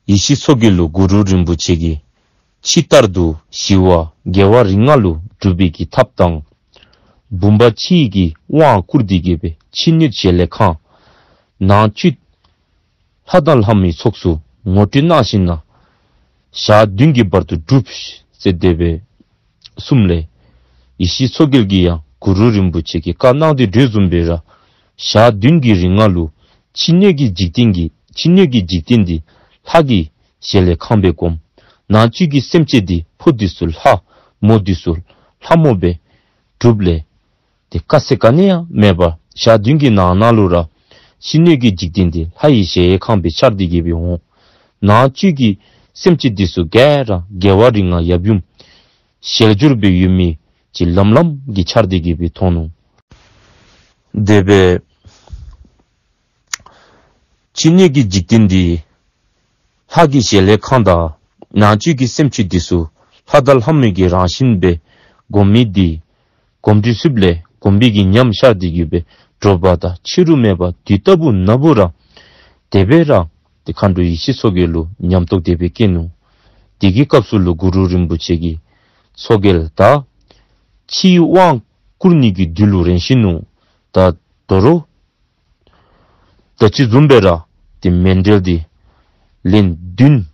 ཡེ་ཤེས་མཚོ་རྒྱལ་ལུ་གུ་རུ་རིན་པོ་ཆེ་གིས་ཕྱི་ལྟར་དུ་ཞི་བ་རྒྱལ་བ་རིགས་ལྔ་ལུ་སྒྲུབ་པའི་གི་ཐབས་དང་། བུམ་པ་ཕྱི་ཡི་གི་དབང་བསྐུར་ཏེ་གི་སྦེ་ཕྱི་སྣོད་བཞེས་ལས་ཁང་། ནང་བཅུད་ལྷ་དང་ལྷ་མོའི་ཚོགས་སུ་ངོ་སྤྲོད་གནང་ཞིན་ན་ཞག་བདུན་གྱི་བར་དུ་སྒྲུབ་ཟེར་དེ་སྦེ་གསུངམ་ལས། ཡེ་ཤེས་མཚོ་རྒྱལ་གྱིས་ཡང་གུ་རུ་རིན་པོ་ཆེ་གིས་བཀའ་གནང་དོ་དོ་བཟུམ་སྦེ་ར་ཞག་བདུན་གྱི་རིང་ལུ་ཕྱི་སྣོད་ཀྱི་འཇིག་རྟེན་གྱི་ཕྱི་སྣོད་ཀྱི་འཇིག་རྟེན་འདི་ལྷ་གི་བཞེས་ལས་ཁང་སྦེ་བསྒོམ། ནང་བཅུད་ཀྱི་སེམས་ཅན་འདི་ཕོ་འདི་ཚུ་ལྷ་མོ་འདི་ཚུ་ལྷ་མོ་སྦེ་སྒྲུབ་ལས། ཏེ་དཀའ་ཚེགས་ག་ནི་ཡང་མེད་པར་ཞག་བདུན་གྱི་ནང་ན་ལུ་ར་ཕྱི་སྣོད་ཀྱི་འཇིག་རྟེན་འདི་ལྷ་ཡི་བཞེས་ལས་ཁང་སྦེ་འཆར་ཏེ་གི་སྦེ་འོང་། ནང་བཅུད་ཀྱི་སེམས་ཅན་འདི་ཚུ་ག་ར་རྒྱལ་བ་རིགས་ལྔ་ཡབ་ཡུམ་ཞལ་སྦྱོར་སྦེ་ཡོད་མི་ཅིག་ལམ་ལམ་གྱིས་འཆར་ཏེ་གི་སྦེ་མཐོང་ནུག། དེ་སྦེ་ཕྱི་སྣོད་ཀྱི་འཇིག་རྟེན་འདི་ལྷ་གི་བཞེས་ལས་ཁང་དང་ནང་བཅུད་ཀྱི་སེམས་ཅན་འདི་ཚུ་ལྷ་དང་ལྷ་མོའི་གི་རང་བཞིན་སྦེ་སྒོམ་མི་འདི་གོམས་འདྲིས་ཚུགསཔ་ལས་གོམས་པའི་གི་ཉམས་ཤར་ཏེ་གི་སྦེ་དྲོ་པ་དང་ཕྱི་རུ་མེད་པར་དུས་ལྟ་བུ་ན་བུ་ར་དེ་སྦེ་ར་ཏེ་མཁའ་འགྲོ་ཡེ་ཤེས་མཚོ་རྒྱལ་ལུ་ཉམས་རྟོགས་དེ་སྦེ་སྐྱེས་ནུག། དེ་གི་སྐབས་སུ་ལུ་གུ་རུ་རིན་པོ་ཆེ་གིས་མཚོ་རྒྱལ་ད་ཕྱི་ཡི་དབང་བསྐུར་ནི་གི་དུས་ལུ་རན་ཞིན་ནུག། ད་དོ་རུང་ད་ཅི་བཟུམ་སྦེ་ར་ཏེ་མཎྜལ་འདི་ལན་བདུན་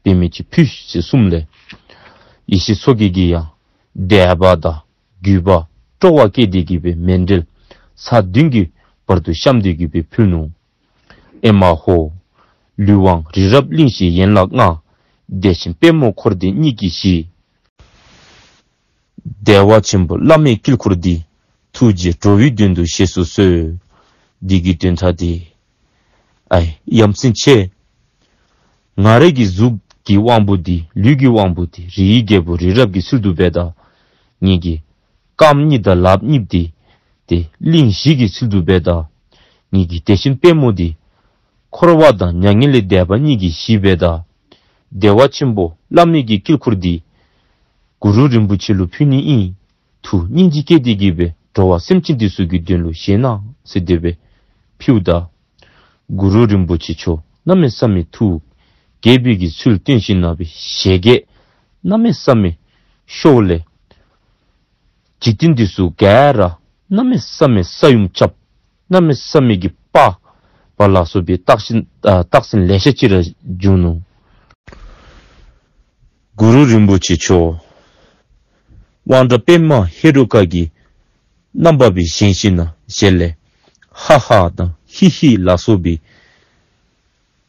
འབད་མི་ཅིག་ཕུལ་ཟེར་གསུངམ་ལས་ཡེ་ཤེས་མཚོ་རྒྱལ་གྱིས་ཡང་དད་པ་དང་གུས་པ་སྤྲོ་བ་སྐྱེས་ཏེ་གི་སྦེ་མཎྜལ་ཚར་བདུན་གྱི་བར་དུ་བཤམས་ཏེ་གི་སྦེ་ཕུལ་ནུག། ཨེ་མ་ཧོ། ལུས་དབང་རི་རབ་གླིང་བཞི་ཡན་ལག་ལྔ། བདེ་ཆེན་པད་མོ་འཁོར་འདས་གཉིས་ཀྱི་གཞི། བདེ་བ་ཆེན་པོ་བླ་མའི་དཀྱིལ་འཁོར་འདི། ཐུགས་རྗེས་འགྲོ་བའི་དོན་དུ་བཞེས་སུ་གསོལ། འདི་གི་དོན་དག་འདི། ཨའི་ཡ་མཚན་ཆེ། ང་རའི་གི་གཟུགས་ཀྱི་དབང་པོ་འདི་ལུས་ཀྱི་དབང་པོ་འདི་རིའི་རྒྱལ་པོ་རི་རབ་ཀྱི་ཚུལ་དུ་སྦེ་དང་། ངེ་གི་རྐངམ་གཉིས་དང་ལགཔ་གཉིས་འདི་ཏེ་གླིང་བཞི་གི་ཚུལ་དུ་སྦེ་དང་། ངེ་གི་བདེ་ཆེན་པད་མོ་འདི་འཁོར་བ་དང་མྱ་ངན་ལས་འདས་པ་གཉིས་ཀྱི་གཞི་སྦེ་དང་། བདེ་བ་ཆེན་པོ་བླ་མའི་གི་དཀྱིལ་འཁོར་འདི་གུ་རུ་རིན་པོ་ཆེ་ལུ་ཕུལ་ནི་ཨིན། ཐུགས་སྙིང་རྗེ་སྐྱེས་ཏེ་གི་སྦེ་འགྲོ་བ་སེམས་ཅན་འདི་ཚུ་གི་དོན་ལུ་བཞེས་གནང་ཟེར་དེ་སྦེ་ཕུལཝ་ད། གུ་རུ་རིན་པོ་ཆེ་མཆོག་གནམ་མེད་ས་མེད་ཐུགས་དགྱེས་པའི་གི་ཚུལ་སྟོན་ཞིནམ་ལས་ཞལ་གྱི་གནམ་མེད་ས་མེད་ཤོར་ལས། འཇིག་རྟེན་འདི་ཚུ་ག་ར་གནམ་མེད་ས་མེད་ས་ཡོམ་རྐྱབ། གནམ་མེད་ས་མེད་ཀྱི་དཔའ་བ་ལ་སོགས་པའི་རྟགས་ཤིག་ཨ་རྟགས་མཚན་ལེ་ཤ་ཅིག་ར་བྱུང་ནུག། གུ་རུ་རིན་པོ་ཆེ་མཆོག་དབང་དྲག་པདྨ་ཧེ་རུ་ཀ་གི་རྣམ་པ་སྦེ་བཞེངས་ཞིནམ་ལས་ཞལ་ལས་ཧ་ཧ་དང་ཧི་ཧི་ལ་སོགས་པའི་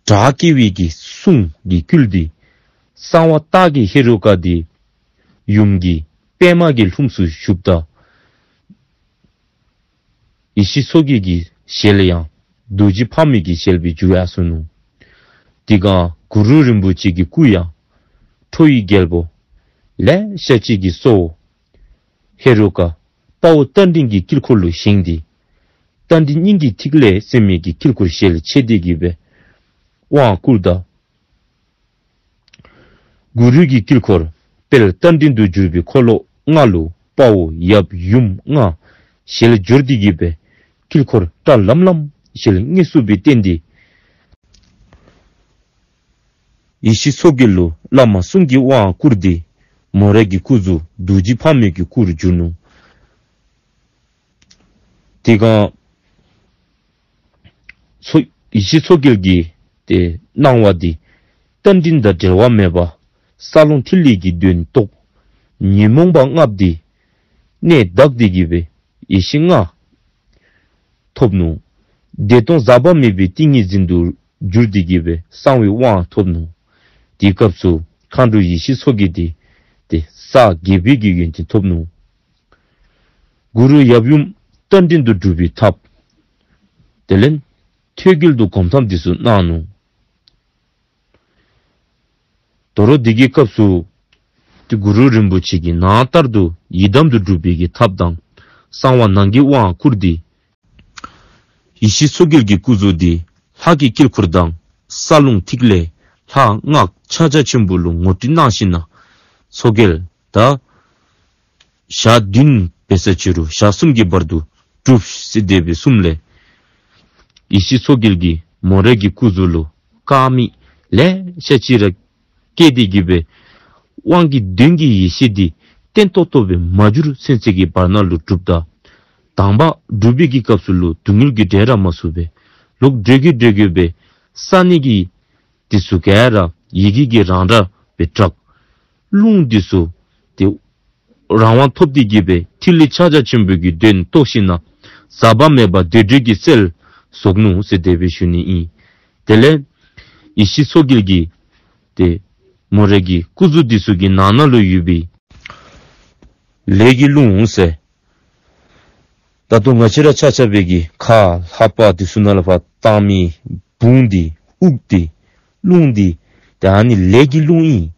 སྒྲ་སྐད་པའི་གི་གསུང་གིས་བསྐུལ་ཏེ། གསང་བ་སྟག་གི་ཧེ་རུ་ཀ་དེ་ཡུམ་གྱི་པདྨ་གི་ལྷུམས་སུ་ཞུགསཔ་ད། ཡེ་ཤེས་མཚོ་རྒྱལ་གྱི་ཞལ་ལས་ཡང་རྡོ་རྗེ་ཕག་མོའི་གི་ཞལ་སྦེ་འགྱུར་ཡར་སོ་ནུག། དེ་སྒང་གུ་རུ་རིན་པོ་ཆེ་གི་སྐུ་ཡང་ཁྲོ་བོའི་རྒྱལ་པོ་ལེ་ཤ་ཅིག་གི་གཙོ་བོ་ཧེ་རུ་ཀ་དཔའ་བོ་རྟ་མགྲིན་གྱི་དཀྱིལ་འཁོར་ལུ་བཞེངས་ཏེ། རྟ་མགྲིན་སྙིང་གི་ཐིག་ལེ་ཟེར་མི་གི་དཀྱིལ་འཁོར་ཞལ་ཕྱེ་སྟེ་གི་སྦེ་དབང་བསྐུརཝ་ད། གུ་རུ་གི་དཀྱིལ་འཁོར་དཔལ་རྟ་མགྲིན་དུ་གྱུར་པའི་འཁོར་ལོ་ལྔ་ལུ་དཔའ་བོ་ཡབ་ཡུམ་ལྔ་ཞལ་སྦྱོར་ཏེ་གི་སྦེ་དཀྱིལ་འཁོར་བཀྲ་ལམ་ལམ་ཞལ་དངོས་སུ་སྦེ་བསྟན་ཏེ། ཡེ་ཤེས་མཚོ་རྒྱལ་ལུ་བླ་མ་གསུམ་གྱི་དབང་བསྐུར་ཏེ། མོ་རའི་གི་སྐུ་གཟུགས་རྡོ་རྗེ་ཕག་མོའི་གི་སྐུར་གྱུར་ནུག། དེ་སྒང་མཚོ་ཡེ་ཤེས་མཚོ་རྒྱལ་གྱི་ཏེ་སྣང་བ་འདི་རྟ་མགྲིན་དང་འབྲལ་བ་མེད་པ། ས་ལོངས་ཐིག་ལེ་གི་དོན་རྟོགས། ཉོན་མོངས་པ་ལྔ་འདི་གནས་དག་སྟེ་གི་སྦེ་ཡེ་ཤེས་ལྔ་ཐོབ་ནུག། བདེ་སྟོང་ཟག་པ་མེད་པའི་ཏིང་ངེ་འཛིན་དུ་གྱུར་ཏེ་གི་སྦེ་གསང་བའི་དབང་ཐོབ་ནུག། དེའི་སྐབས་སུ་མཁའ་འགྲོ་ཡེ་ཤེས་མཚོ་རྒྱལ་འདི་ཏེ་ས་བརྒྱད་པའི་གི་ཡོན་ཏན་ཐོབ་ནུག། གུ་རུ་ཡབ་ཡུམ་རྟ་མགྲིན་དུ་སྒྲུབ་པའི་ཐབས། དེ་ལས་ཐོད་རྒལ་དུ་སྒོམ་ཐབས་འདི་ཚུ་གནང་ནུག། དོ་རུང་དེ་གི་སྐབས་སུ་ཏེ་གུ་རུ་རིན་པོ་ཆེ་གིས་ནང་ལྟར་དུ་ཡི་དམ་དུ་སྒྲུབ་པའི་གི་ཐབས་དང་གསང་བ་ནང་གི་དབང་བསྐུར་ཏེ། ཡེ་ཤེས་མཚོ་རྒྱལ་གྱི་སྐུ་གཟུགས་འདི་ལྷ་གི་དཀྱིལ་འཁོར་དང་ས་ལོངས་ཐིག་ལེ་ལྷ་སྔགས་ཕྱག་རྒྱ་ཆེན་པོ་ལུ་ངོ་སྤྲོད་གནང་ཞིནམ་ལས་མཚོ་རྒྱལ་ད་ཞག་བདུན་འབད་ས་ཅིག་རུང་ཞག་གསུམ་གྱི་བར་དུ་སྒྲུབ་ཟེར་དེ་སྦེ་གསུངམ་ལས། ཡེ་ཤེས་མཚོ་རྒྱལ་གྱིས་མོ་རའི་གི་སྐུ་གཟུགས་ལུ་དཀར་མེ་ལེ་ཤ་ཅིག་ར་སྐྱེས་ཏེ་གི་སྦེ་དབང་གི་དོན་གྱི་ཡེ་ཤེས་འདི་བརྟན་ཏོག་ཏོ་སྦེ་མ་གྱུར་ཚུན་ཚོད་ཀྱི་བར་ན་ལུ་སྒྲུབ་ད། དང་པ་སྒྲུབ་པའི་གི་སྐབས་སུ་ལུ་སྡུག་བསྔལ་གྱིས་བསྒྲལ་ར་མ་ཚུགས་པས། ལོག་འགྲོས་ཀྱིས་འགྲོས་ཀྱིས་སྦེ་ས་གནས་ཀྱི་འདི་ཚུ་ག་ར་ཡི་གེ་གིས་རང་ར་སྦེ་གྲགས། རླུང་འདི་ཚུ་ཏེ་རང་དབང་ཐོབ་སྟེ་གི་སྦེ་ཐིག་ལེ་ཕྱག་རྒྱ་ཆེན་པོ་གི་དོན་རྟོགས་ཞིནམ་ལས་ཟག་པ་མེད་པ་བདེ་དྲོད་ཀྱི་རྩལ་རྫོགས་ནུག་ཟེར་དེ་སྦེ་ཞུ་ནི་ཨིན། དེ་ལས་ཡེ་ཤེས་མཚོ་རྒྱལ་གྱིས་ཏེ་མོ་རའི་གི་སྐུ་གཟུགས་འདི་ཚུ་གི་ནང་ན་ལུ་ཡོད་པའི་ལས་ཀྱི་རླུང་ཟེར། ད་ལྟོ་ང་བཅས་ར་ཆ་ཁྱབ་པའི་གི་ཁ་ལྷ་པ་འདི་ཚུ་ནང་ལུ་ཕར་བཏང་མི་བུང་འདི་དབུགས་འདི་རླུང་འདི་ཏེ་ཨ་ནི་ལས་ཀྱི་རླུང་ཨིན།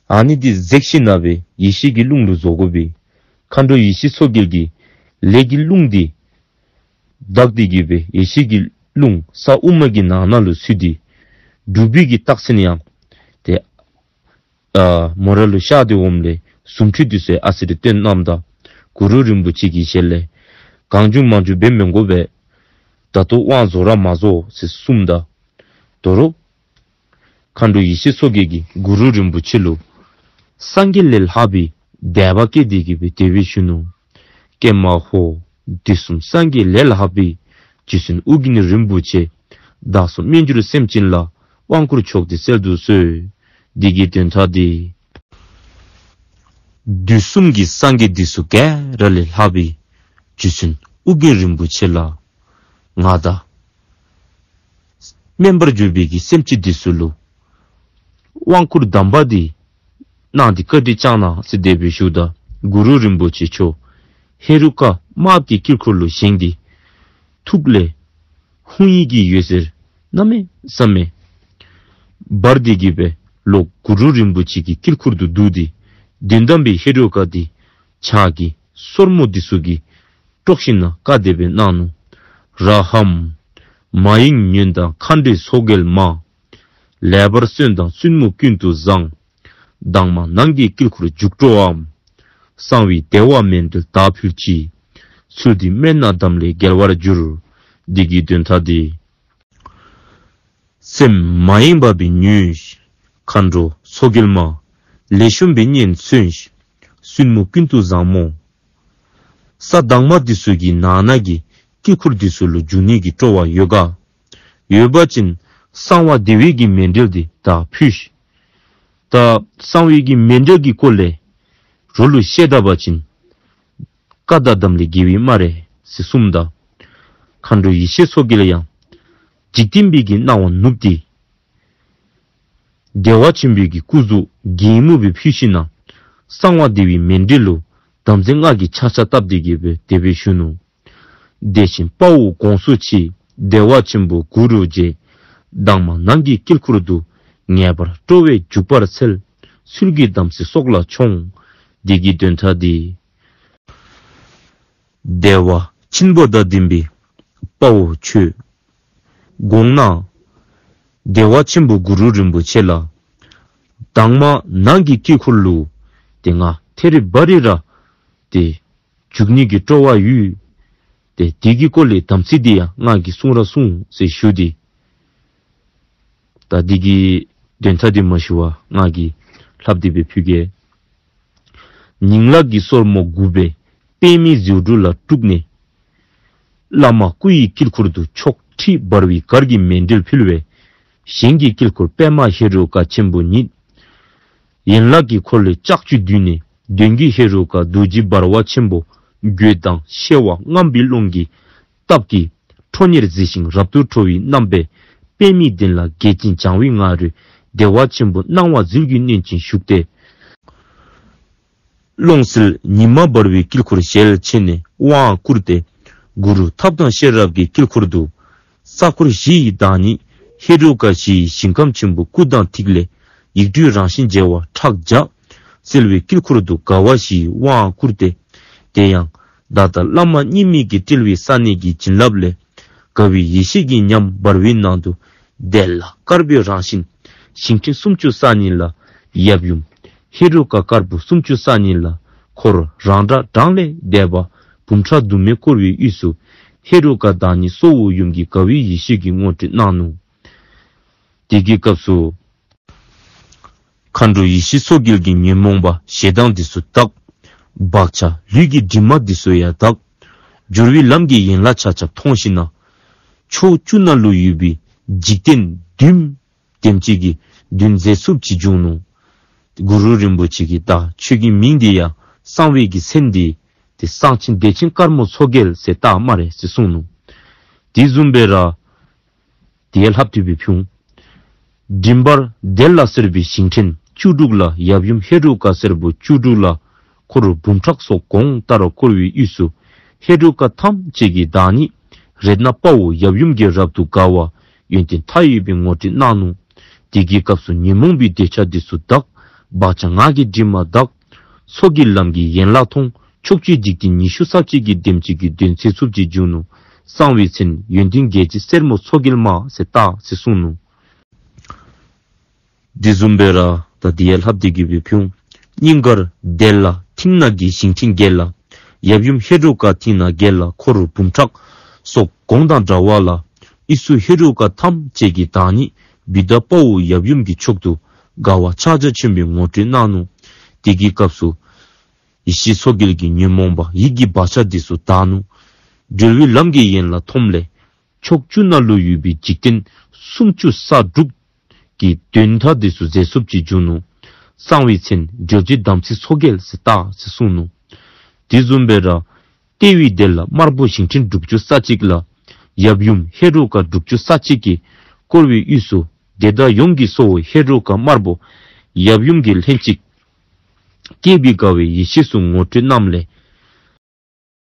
ཨ་ནི་འདི་འཛེགས་ཞིནམ་ལས་ཡེ་ཤེས་ཀྱི་རླུང་ལུ་བཟོ་དགོ་པས། མཁའ་འགྲོ་ཡེ་ཤེས་མཚོ་རྒྱལ་གྱིས་ལས་ཀྱི་རླུང་འདི་བདག་སྟེ་གི་སྦེ་ཡེ་ཤེས་ཀྱི་རླུང་ས་དབུ་མ་གི་ནང་ན་ལུ་ཚུད་དེ་སྒྲུབ་པའི་གི་རྟགས་མཚན་ཡང་ཏེ་ཨ་མོ་ར་ལུ་ཤར་ཏེ་འོངམ་ལས་རྫུ་འཕྲུལ་འདི་ཚུ་ཨ་ཙི་རེ་སྟོན་གནངམ་ད་གུ་རུ་རིན་པོ་ཆེ་གི་ཞལ་ལས་གང་བྱུང་མང་བྱུང་འབད་མི་དགོ་པས། ད་ལྟོ་དབང་རྫོགས་ར་མ་རྫོགས་ཟེར་གསུངམ་ད་དོ་རུང་མཁའ་འགྲོ་ཡེ་ཤེས་མཚོ་རྒྱལ་གྱིས་གུ་རུ་རིན་པོ་ཆེ་ལུ་སངས་རྒྱས་ལས་ལྷག་པའི་དད་པ་བསྐྱེད་དེ་གི་སྦེ་དེ་སྦེ་ཞུ་ནུག། ཀྱེ་མ་ཧོ། དུས་གསུམ་སངས་རྒྱས་ལས་ལྷག་པའི། རྗེ་བཙུན་ཨོ་རྒྱན་རིན་པོ་ཆེ། བདག་སོགས་སྨོན་གྱུར་སེམས་ཅན་ལ། དབང་བསྐུར་མཆོག་འདི་སྩལ་དུ་གསོལ། འདི་གི་དོན་དག་འདི་དུས་གསུམ་གྱི་སངས་རྒྱས་འདི་ཚུ་ག་ར་ལས་ལྷག་པའི་རྗེ་བཙུན་ཨོ་རྒྱན་རིན་པོ་ཆེ་ལགས། ང་དང་སྨན་པར་གྱུར་པའི་གི་སེམས་ཅན་འདི་ཚུ་ལུ་དབང་བསྐུར་དམ་པ་འདི་གནང་སྟེ་བཀའ་དྲིན་བསྐྱང་གནང་ཟེར་དེ་སྦེ་ཞུཝ་ད་གུ་རུ་རིན་པོ་ཆེ་མཆོག་ཧེ་རུ་ཀ་དམརཔོ་གི་དཀྱིལ་འཁོར་ལུ་བཞེངས་ཏེ་ཐུགས་ལས་ཧཱུྃ་ཡི་གི་འོད་ཟེར་གནམ་མེད་ས་མེད་འབར་ཏེ་གི་སྦེ་ལོག་གུ་རུ་རིན་པོ་ཆེ་གི་དཀྱིལ་འཁོར་དུ་འདུས་ཏེ་དོན་དམ་པའི་ཧེ་རུ་ཀ་འདི་ཕྱག་གི་སོར་མོ་འདི་ཚུ་གིས་དཀྲོགས་ཞིནམ་ལས་བཀའ་དེ་སྦེ་གནང་ནུག། ར་ཧཾ། མ་ཡེངས་ཉོན་དང་མཁའ་འགྲོའི་མཚོ་རྒྱལ་མ། ལེགས་པར་བརྩོན་དང་བཙུན་མོ་ཀུན་ཏུ་བཟང་། དྭངས་མ་ནང་གི་དཀྱིལ་འཁོར་འཇུག་སྤྲོའམ། གསང་བའི་བདེ་བ་མཎྜལ་བདག་ཕུལ་ཅིག། ཚུལ་འདི་སྨྲས་ན་དམ་ལས་འགལ་བར་འགྱུར། འདི་གི་དོན་དག་འདི། སེམས་མ་ཡེངས་པ་སྦེ་ཉོན་ཤིག། མཁའ་འགྲོ་མཚོ་རྒྱལ་མ། ལེགས་ཤོམ་སྦེ་སྙན་གསོན་ཤིག། བཙུན་མོ་ཀུན་ཏུ་བཟང་མོ། ས་དྭངས་མ་འདི་ཚུ་གི་ནང་ན་གི་དཀྱིལ་འཁོར་འདི་ཚུ་ལུ་འཇུག་ནི་གི་སྤྲོ་བ་ཡོད་ག། ཡོད་པ་ཅིན་གསང་བ་བདེ་བའི་གི་མཎྜལ་འདི་བདག་ཕུལ་ཤིག། ད་གསང་བའི་གི་མཎྜལ་གྱི་སྐོར་ལས་རོགས་ལུ་བཤད་ད་པ་ཅིན་བཀའ་དང་དམ་ལས་འགལ་བའི་སྨ་རེ་ཟེར་གསུངམ་ད། མཁའ་འགྲོ་ཡེ་ཤེས་མཚོ་རྒྱལ་ཡང་འཇིག་རྟེན་པའི་གི་སྣང་བ་ནུབ་སྟེ། བདེ་བ་ཆེན་པོའི་གི་སྐུ་གཟུགས་སྒེག་མོ་སྦེ་ཕུལ་ཞིནམ་ལས་གསང་བ་བདེ་བའི་མཎྜལ་ལུ་དམ་རྫས་སྔགས་ཀྱི་ཆག་ཆག་བཏབ་སྟེ་གི་སྦེ་དེ་སྦེ་ཞུ་ནུག། དེ་བཞིན་དཔའ་བོ་དགོངས་སུ་མཆི། བདེ་བ་ཆེན་པོ་གུ་རུ་རྗེ། དྭངས་མ་ནང་གི་དཀྱིལ་འཁོར་དུ། ངེས་པར་སྤྲོ་བས་འཇུག་པར་འཚལ། ཚུལ་གྱིས་དམ་ཚིག་སྲོག་ལ་ཆོངས། འདི་གི་དོན་དག་འདི། བདེ་བ་ཆེན་པོ་དང་ལྡན་པའི་དཔའ་བོ་ཁྱོད། དགོངས་ན། བདེ་བ་ཆེན་པོ་གུ་རུ་རིན་པོ་ཆེ་ལགས། དྭངས་མ་ནང་གི་དཀྱིལ་འཁོར་ལུ། ཏེ་ང་ཐད་རི་བ་རི་ར། ཏེ་འཇུག་ནི་གི་སྤྲོ་བ་ཡོད། ཏེ་དེ་གི་སྐོར་ལས་དམ་ཚིག་འདི་ཡང་ང་གིས་བསྲུང་ར་བསྲུང་ཟེར་ཞུ་སྟེ། ད་འདི་གི་དོན་དག་འདི་མ་ཞུ་བར་ང་གིས་ལྷབ་སྟེ་སྦེ་ཕུལ་གེ། ཉིང་ལག་གི་སོར་མོ་དགུ་སྦེ་པདྨའི་ཟེའུ་འབྲུ་ལ་སྤྲུགས་ནས། བླ་མ་སྐུ་ཡི་དཀྱིལ་འཁོར་དུ་ཕྱོགས་ཁྲི་འབར་བའི་གར་གྱི་མཎྜལ་ཕུལ་བས། གཞན་གྱི་དཀྱིལ་འཁོར་པདྨ་ཧེ་རུ་ཀ་ཆེན་པོ་ཉིད། ཡན་ལག་གི་འཁོར་ལོའི་ལྕགས་ཀྱུས་བསྡུས་ནས། གདོན་བགེགས་ཧེ་རུ་ཀ་རྡོ་རྗེ་འབར་བ་ཆེན་པོ། རྒོད་དང་ཤེ་བ་རྔམ་པའི་རླུང་གི་སྟབས་ཀྱིས། ཁྲོ་གཉེར་གཟི་ཞིང་རབ་ཏུ་ཁྲོ་བའི་རྣམ་པས། པདྨའི་གདན་ལ་འགྱེད་ཅིང་བྱང་བའི་ང་རོས། བདེ་བ་ཆེན་པོ་སྣང་བ་ཟིལ་གྱིས་གནོན་ཅིང་ཞུགས་ཏེ། ཀློང་གསལ་ཉི་མ་འབར་བའི་དཀྱིལ་འཁོར་ཞལ་ཕྱེ་ནས་དབང་བསྐུར་ཏེ། གུ་རུ་ཐབས་དང་ཤེས་རབ་ཀྱི་དཀྱིལ་འཁོར་དུ། ས་འཁོར་བཞི་ཡི་བདག་ཉིད་ཧེ་རུ་ཀ་བཞི་ཡི་ཞིང་ཁམས་ཆེན་པོ་སྐུ་དང་ཐིག་ལེ་ཡིག་འབྲུའི་རང་བཞིན་བྱེ་བ་ཕྲག་བརྒྱ་གསལ་བའི་དཀྱིལ་འཁོར་དུ་དགའ་བ་བཞི་ཡི་དབང་བསྐུར་ཏེ། དེ་ཡང་བདག་དང་བླ་མ་གཉིས་མེད་ཀྱི་སྤྲུལ་པའི་ས་གནས་ཀྱི་བྱིན་རླབས་ལས། དགའ་བའི་ཡེ་ཤེས་ཀྱི་ཉམས་འབར་བའི་ནང་དུ། དེ་ལ་དཀར་པོའི་རང་བཞིན་ཞིང་ཆེན་སུམ་ཅུ་རྩ་གཉིས་ལ། ཡབ་ཡུམ་ཧེ་རུ་ཀ་དཀར་པོ་སུམ་ཅུ་རྩ་གཉིས་ལ། འཁོར་རང་སྒྲ་གྲངས་ལས་འདས་པ་འབུམ་ཕྲག་དུ་མས་བསྐོར་བའི་དབུས་སུ། ཧེ་རུ་ཀ་བདག་ཉིད་གཙོ་བོ་ཡུམ་གྱི་དགའ་བའི་ཡེ་ཤེས་ཀྱི་ངོ་སྤྲོད་གནང་ནུག། དེ་གི་སྐབས་སུ། མཁའ་འགྲོ་ཡེ་ཤེས་མཚོ་རྒྱལ་གྱི་ཉོན་མོངས་པ་ཞེ་སྡང་འདི་ཚུ་དག། བག་ཆགས་ལུས་ཀྱི་དྲི་མ་འདི་ཚུ་ཡང་དག། སྦྱོར་བའི་ལམ་གྱི་ཡན་ལག་ཆ་ཁྱབ་མཐོང་ཞིནམ་ལས། ཕྱོགས་བཅུ་ན་ལུ་ཡོད་པའི་འཇིག་རྟེན་བདུན་དེམ་ཅིག་གི་མདུན་མཛད་ཚུགསཔ་ཅིག་བྱུང་ནུག། གུ་རུ་རིན་པོ་ཆེ་གིས་ད་ཁྱོད་ཀྱི་མིང་འདི་ཡང་གསང་བའི་གི་མཚན་འདི་ཏེ་གསང་ཆེན་བདེ་ཆེན་དཀར་མོ་མཚོ་རྒྱལ་ཟེར་བཏགས་སྨ་རེ་ཟེར་གསུངས་ནུག། དེ་བཟུམ་སྦེ་ར་དེ་ཡང་ལྷབ་སྟེ་སྦེ་ཕུལ། མགྲིན་པར་དེ་ལ་གསལ་བའི་ཞིང་ཕྲན་བཅུ་དྲུག་ལ། ཡབ་ཡུམ་ཧེ་རུ་ཀ་སེར་པོ་བཅུ་དྲུག་ལ། འཁོར་འབུམ་ཕྲག་སོགས་གོང་ལྟར་བསྐོར་བའི་དབུས་སུ། ཧེ་རུ་ཀ་ཐམས་ཅད་ཀྱི་བདག་ཉིད་རཏྣ་དཔའ་བོ་ཡབ་ཡུམ་གྱིས་རབ་ཏུ་དགའ་བ་ཡོན་ཏན་མཐའ་ཡས་པའི་ངོ་སྤྲོད་གནང་ནུག། དེ་གི་སྐབས་སུ་ཉོན་མོངས་པའི་འདོད་ཆགས་འདི་ཚུ་དག། བག་ཆགས་ངག་གི་དྲི་མ་དག། ཚོགས་ཀྱི་ལམ་གྱི་ཡན་ལག་མཐོང་། ཕྱོགས་བཅུའི་འཇིག་རྟེན་ཉི་ཤུ་རྩ་གཅིག་གི་དེམ་ཅིག་གི་མདུན་མཛད་ཚུགསཔ་ཅིག་བྱུང་ནུག། གསང་བའི་མཚན་ཡོན་ཏན་རྒྱལ་བྱེད་སེར་མོ་མཚོ་རྒྱལ་མ་ཟེར་བཏགས་ཟེར་གསུངས་ནུག། དེ་བཟུམ་སྦེ་ར་ད་དེ་ཡང་ལྷབ་སྟེ་གི་སྦེ་ཕུལ། སྙིང་གར་དེ་ལ་མཐིང་ནག་གི་ཞིང་ཕྲན་བརྒྱད་ལ། ཡབ་ཡུམ་ཧེ་རུ་ཀ་མཐིང་ནག་བརྒྱད་ལ། འཁོར་འབུམ་ཕྲག་སོགས་གོང་དང་འདྲ་བ་ལ། དབུས་སུ་ཧེ་རུ་ཀ་ཐམས་ཅད་ཀྱི་བདག་ཉིད་བུདྡྷ་དཔའ་བོ་ཡབ་ཡུམ་གྱི་མཆོག་ཏུ་དགའ་བ་ཕྱག་རྒྱ་ཆེན་པོའི་ངོ་སྤྲོད་གནང་ནུག། དེ་གི་སྐབས་སུ་ཡེ་ཤེས་མཚོ་རྒྱལ་གྱི་ཉོན་མོངས་པ་ཡིད་ཀྱི་བག་ཆགས་འདི་ཚུ་དག་ནུག། སྒྲོལ་བའི་ལམ་གྱི་ཡན་ལག་མཐོངམ་ལས། ཕྱོགས་བཅུ་ན་ལུ་ཡོད་པའི་འཇིག་རྟེན་སུམ་ཅུ་རྩ་དྲུག་གི་དོན་དག་འདི་ཚུ་མཛད་ཚུགསཔ་ཅིག་བྱུང་ནུག། གསང་བའི་མཚན་རྒྱལ་བྱེད་དམ་ཚིག་མཚོ་རྒྱལ་ཟེར་བཏགས་ཟེར་གསུངས་ནུག། དེ་བཟུམ་སྦེ་ར་ལྟེ་བའི་དེ་ལ་དམར་པོ་ཞིང་ཕྲན་དྲུག་ཅུ་རྩ་གཅིག་ལ། ཡབ་ཡུམ་ཧེ་རུ་ཀ་དྲུག་ཅུ་རྩ་གཅིག་གིས་བསྐོར་བའི་དབུས་སུ། དེ་དག་ཡོངས་ཀྱི་གཙོ་བོ་ཧེ་རུ་ཀ་དམར་པོ་ཡབ་ཡུམ་གྱིས་ལྷན་ཅིག་སྐྱེས་པའི་དགའ་བའི་ཡེ་ཤེས་སུ་ངོ་སྤྲོད་གནངམ་ལས།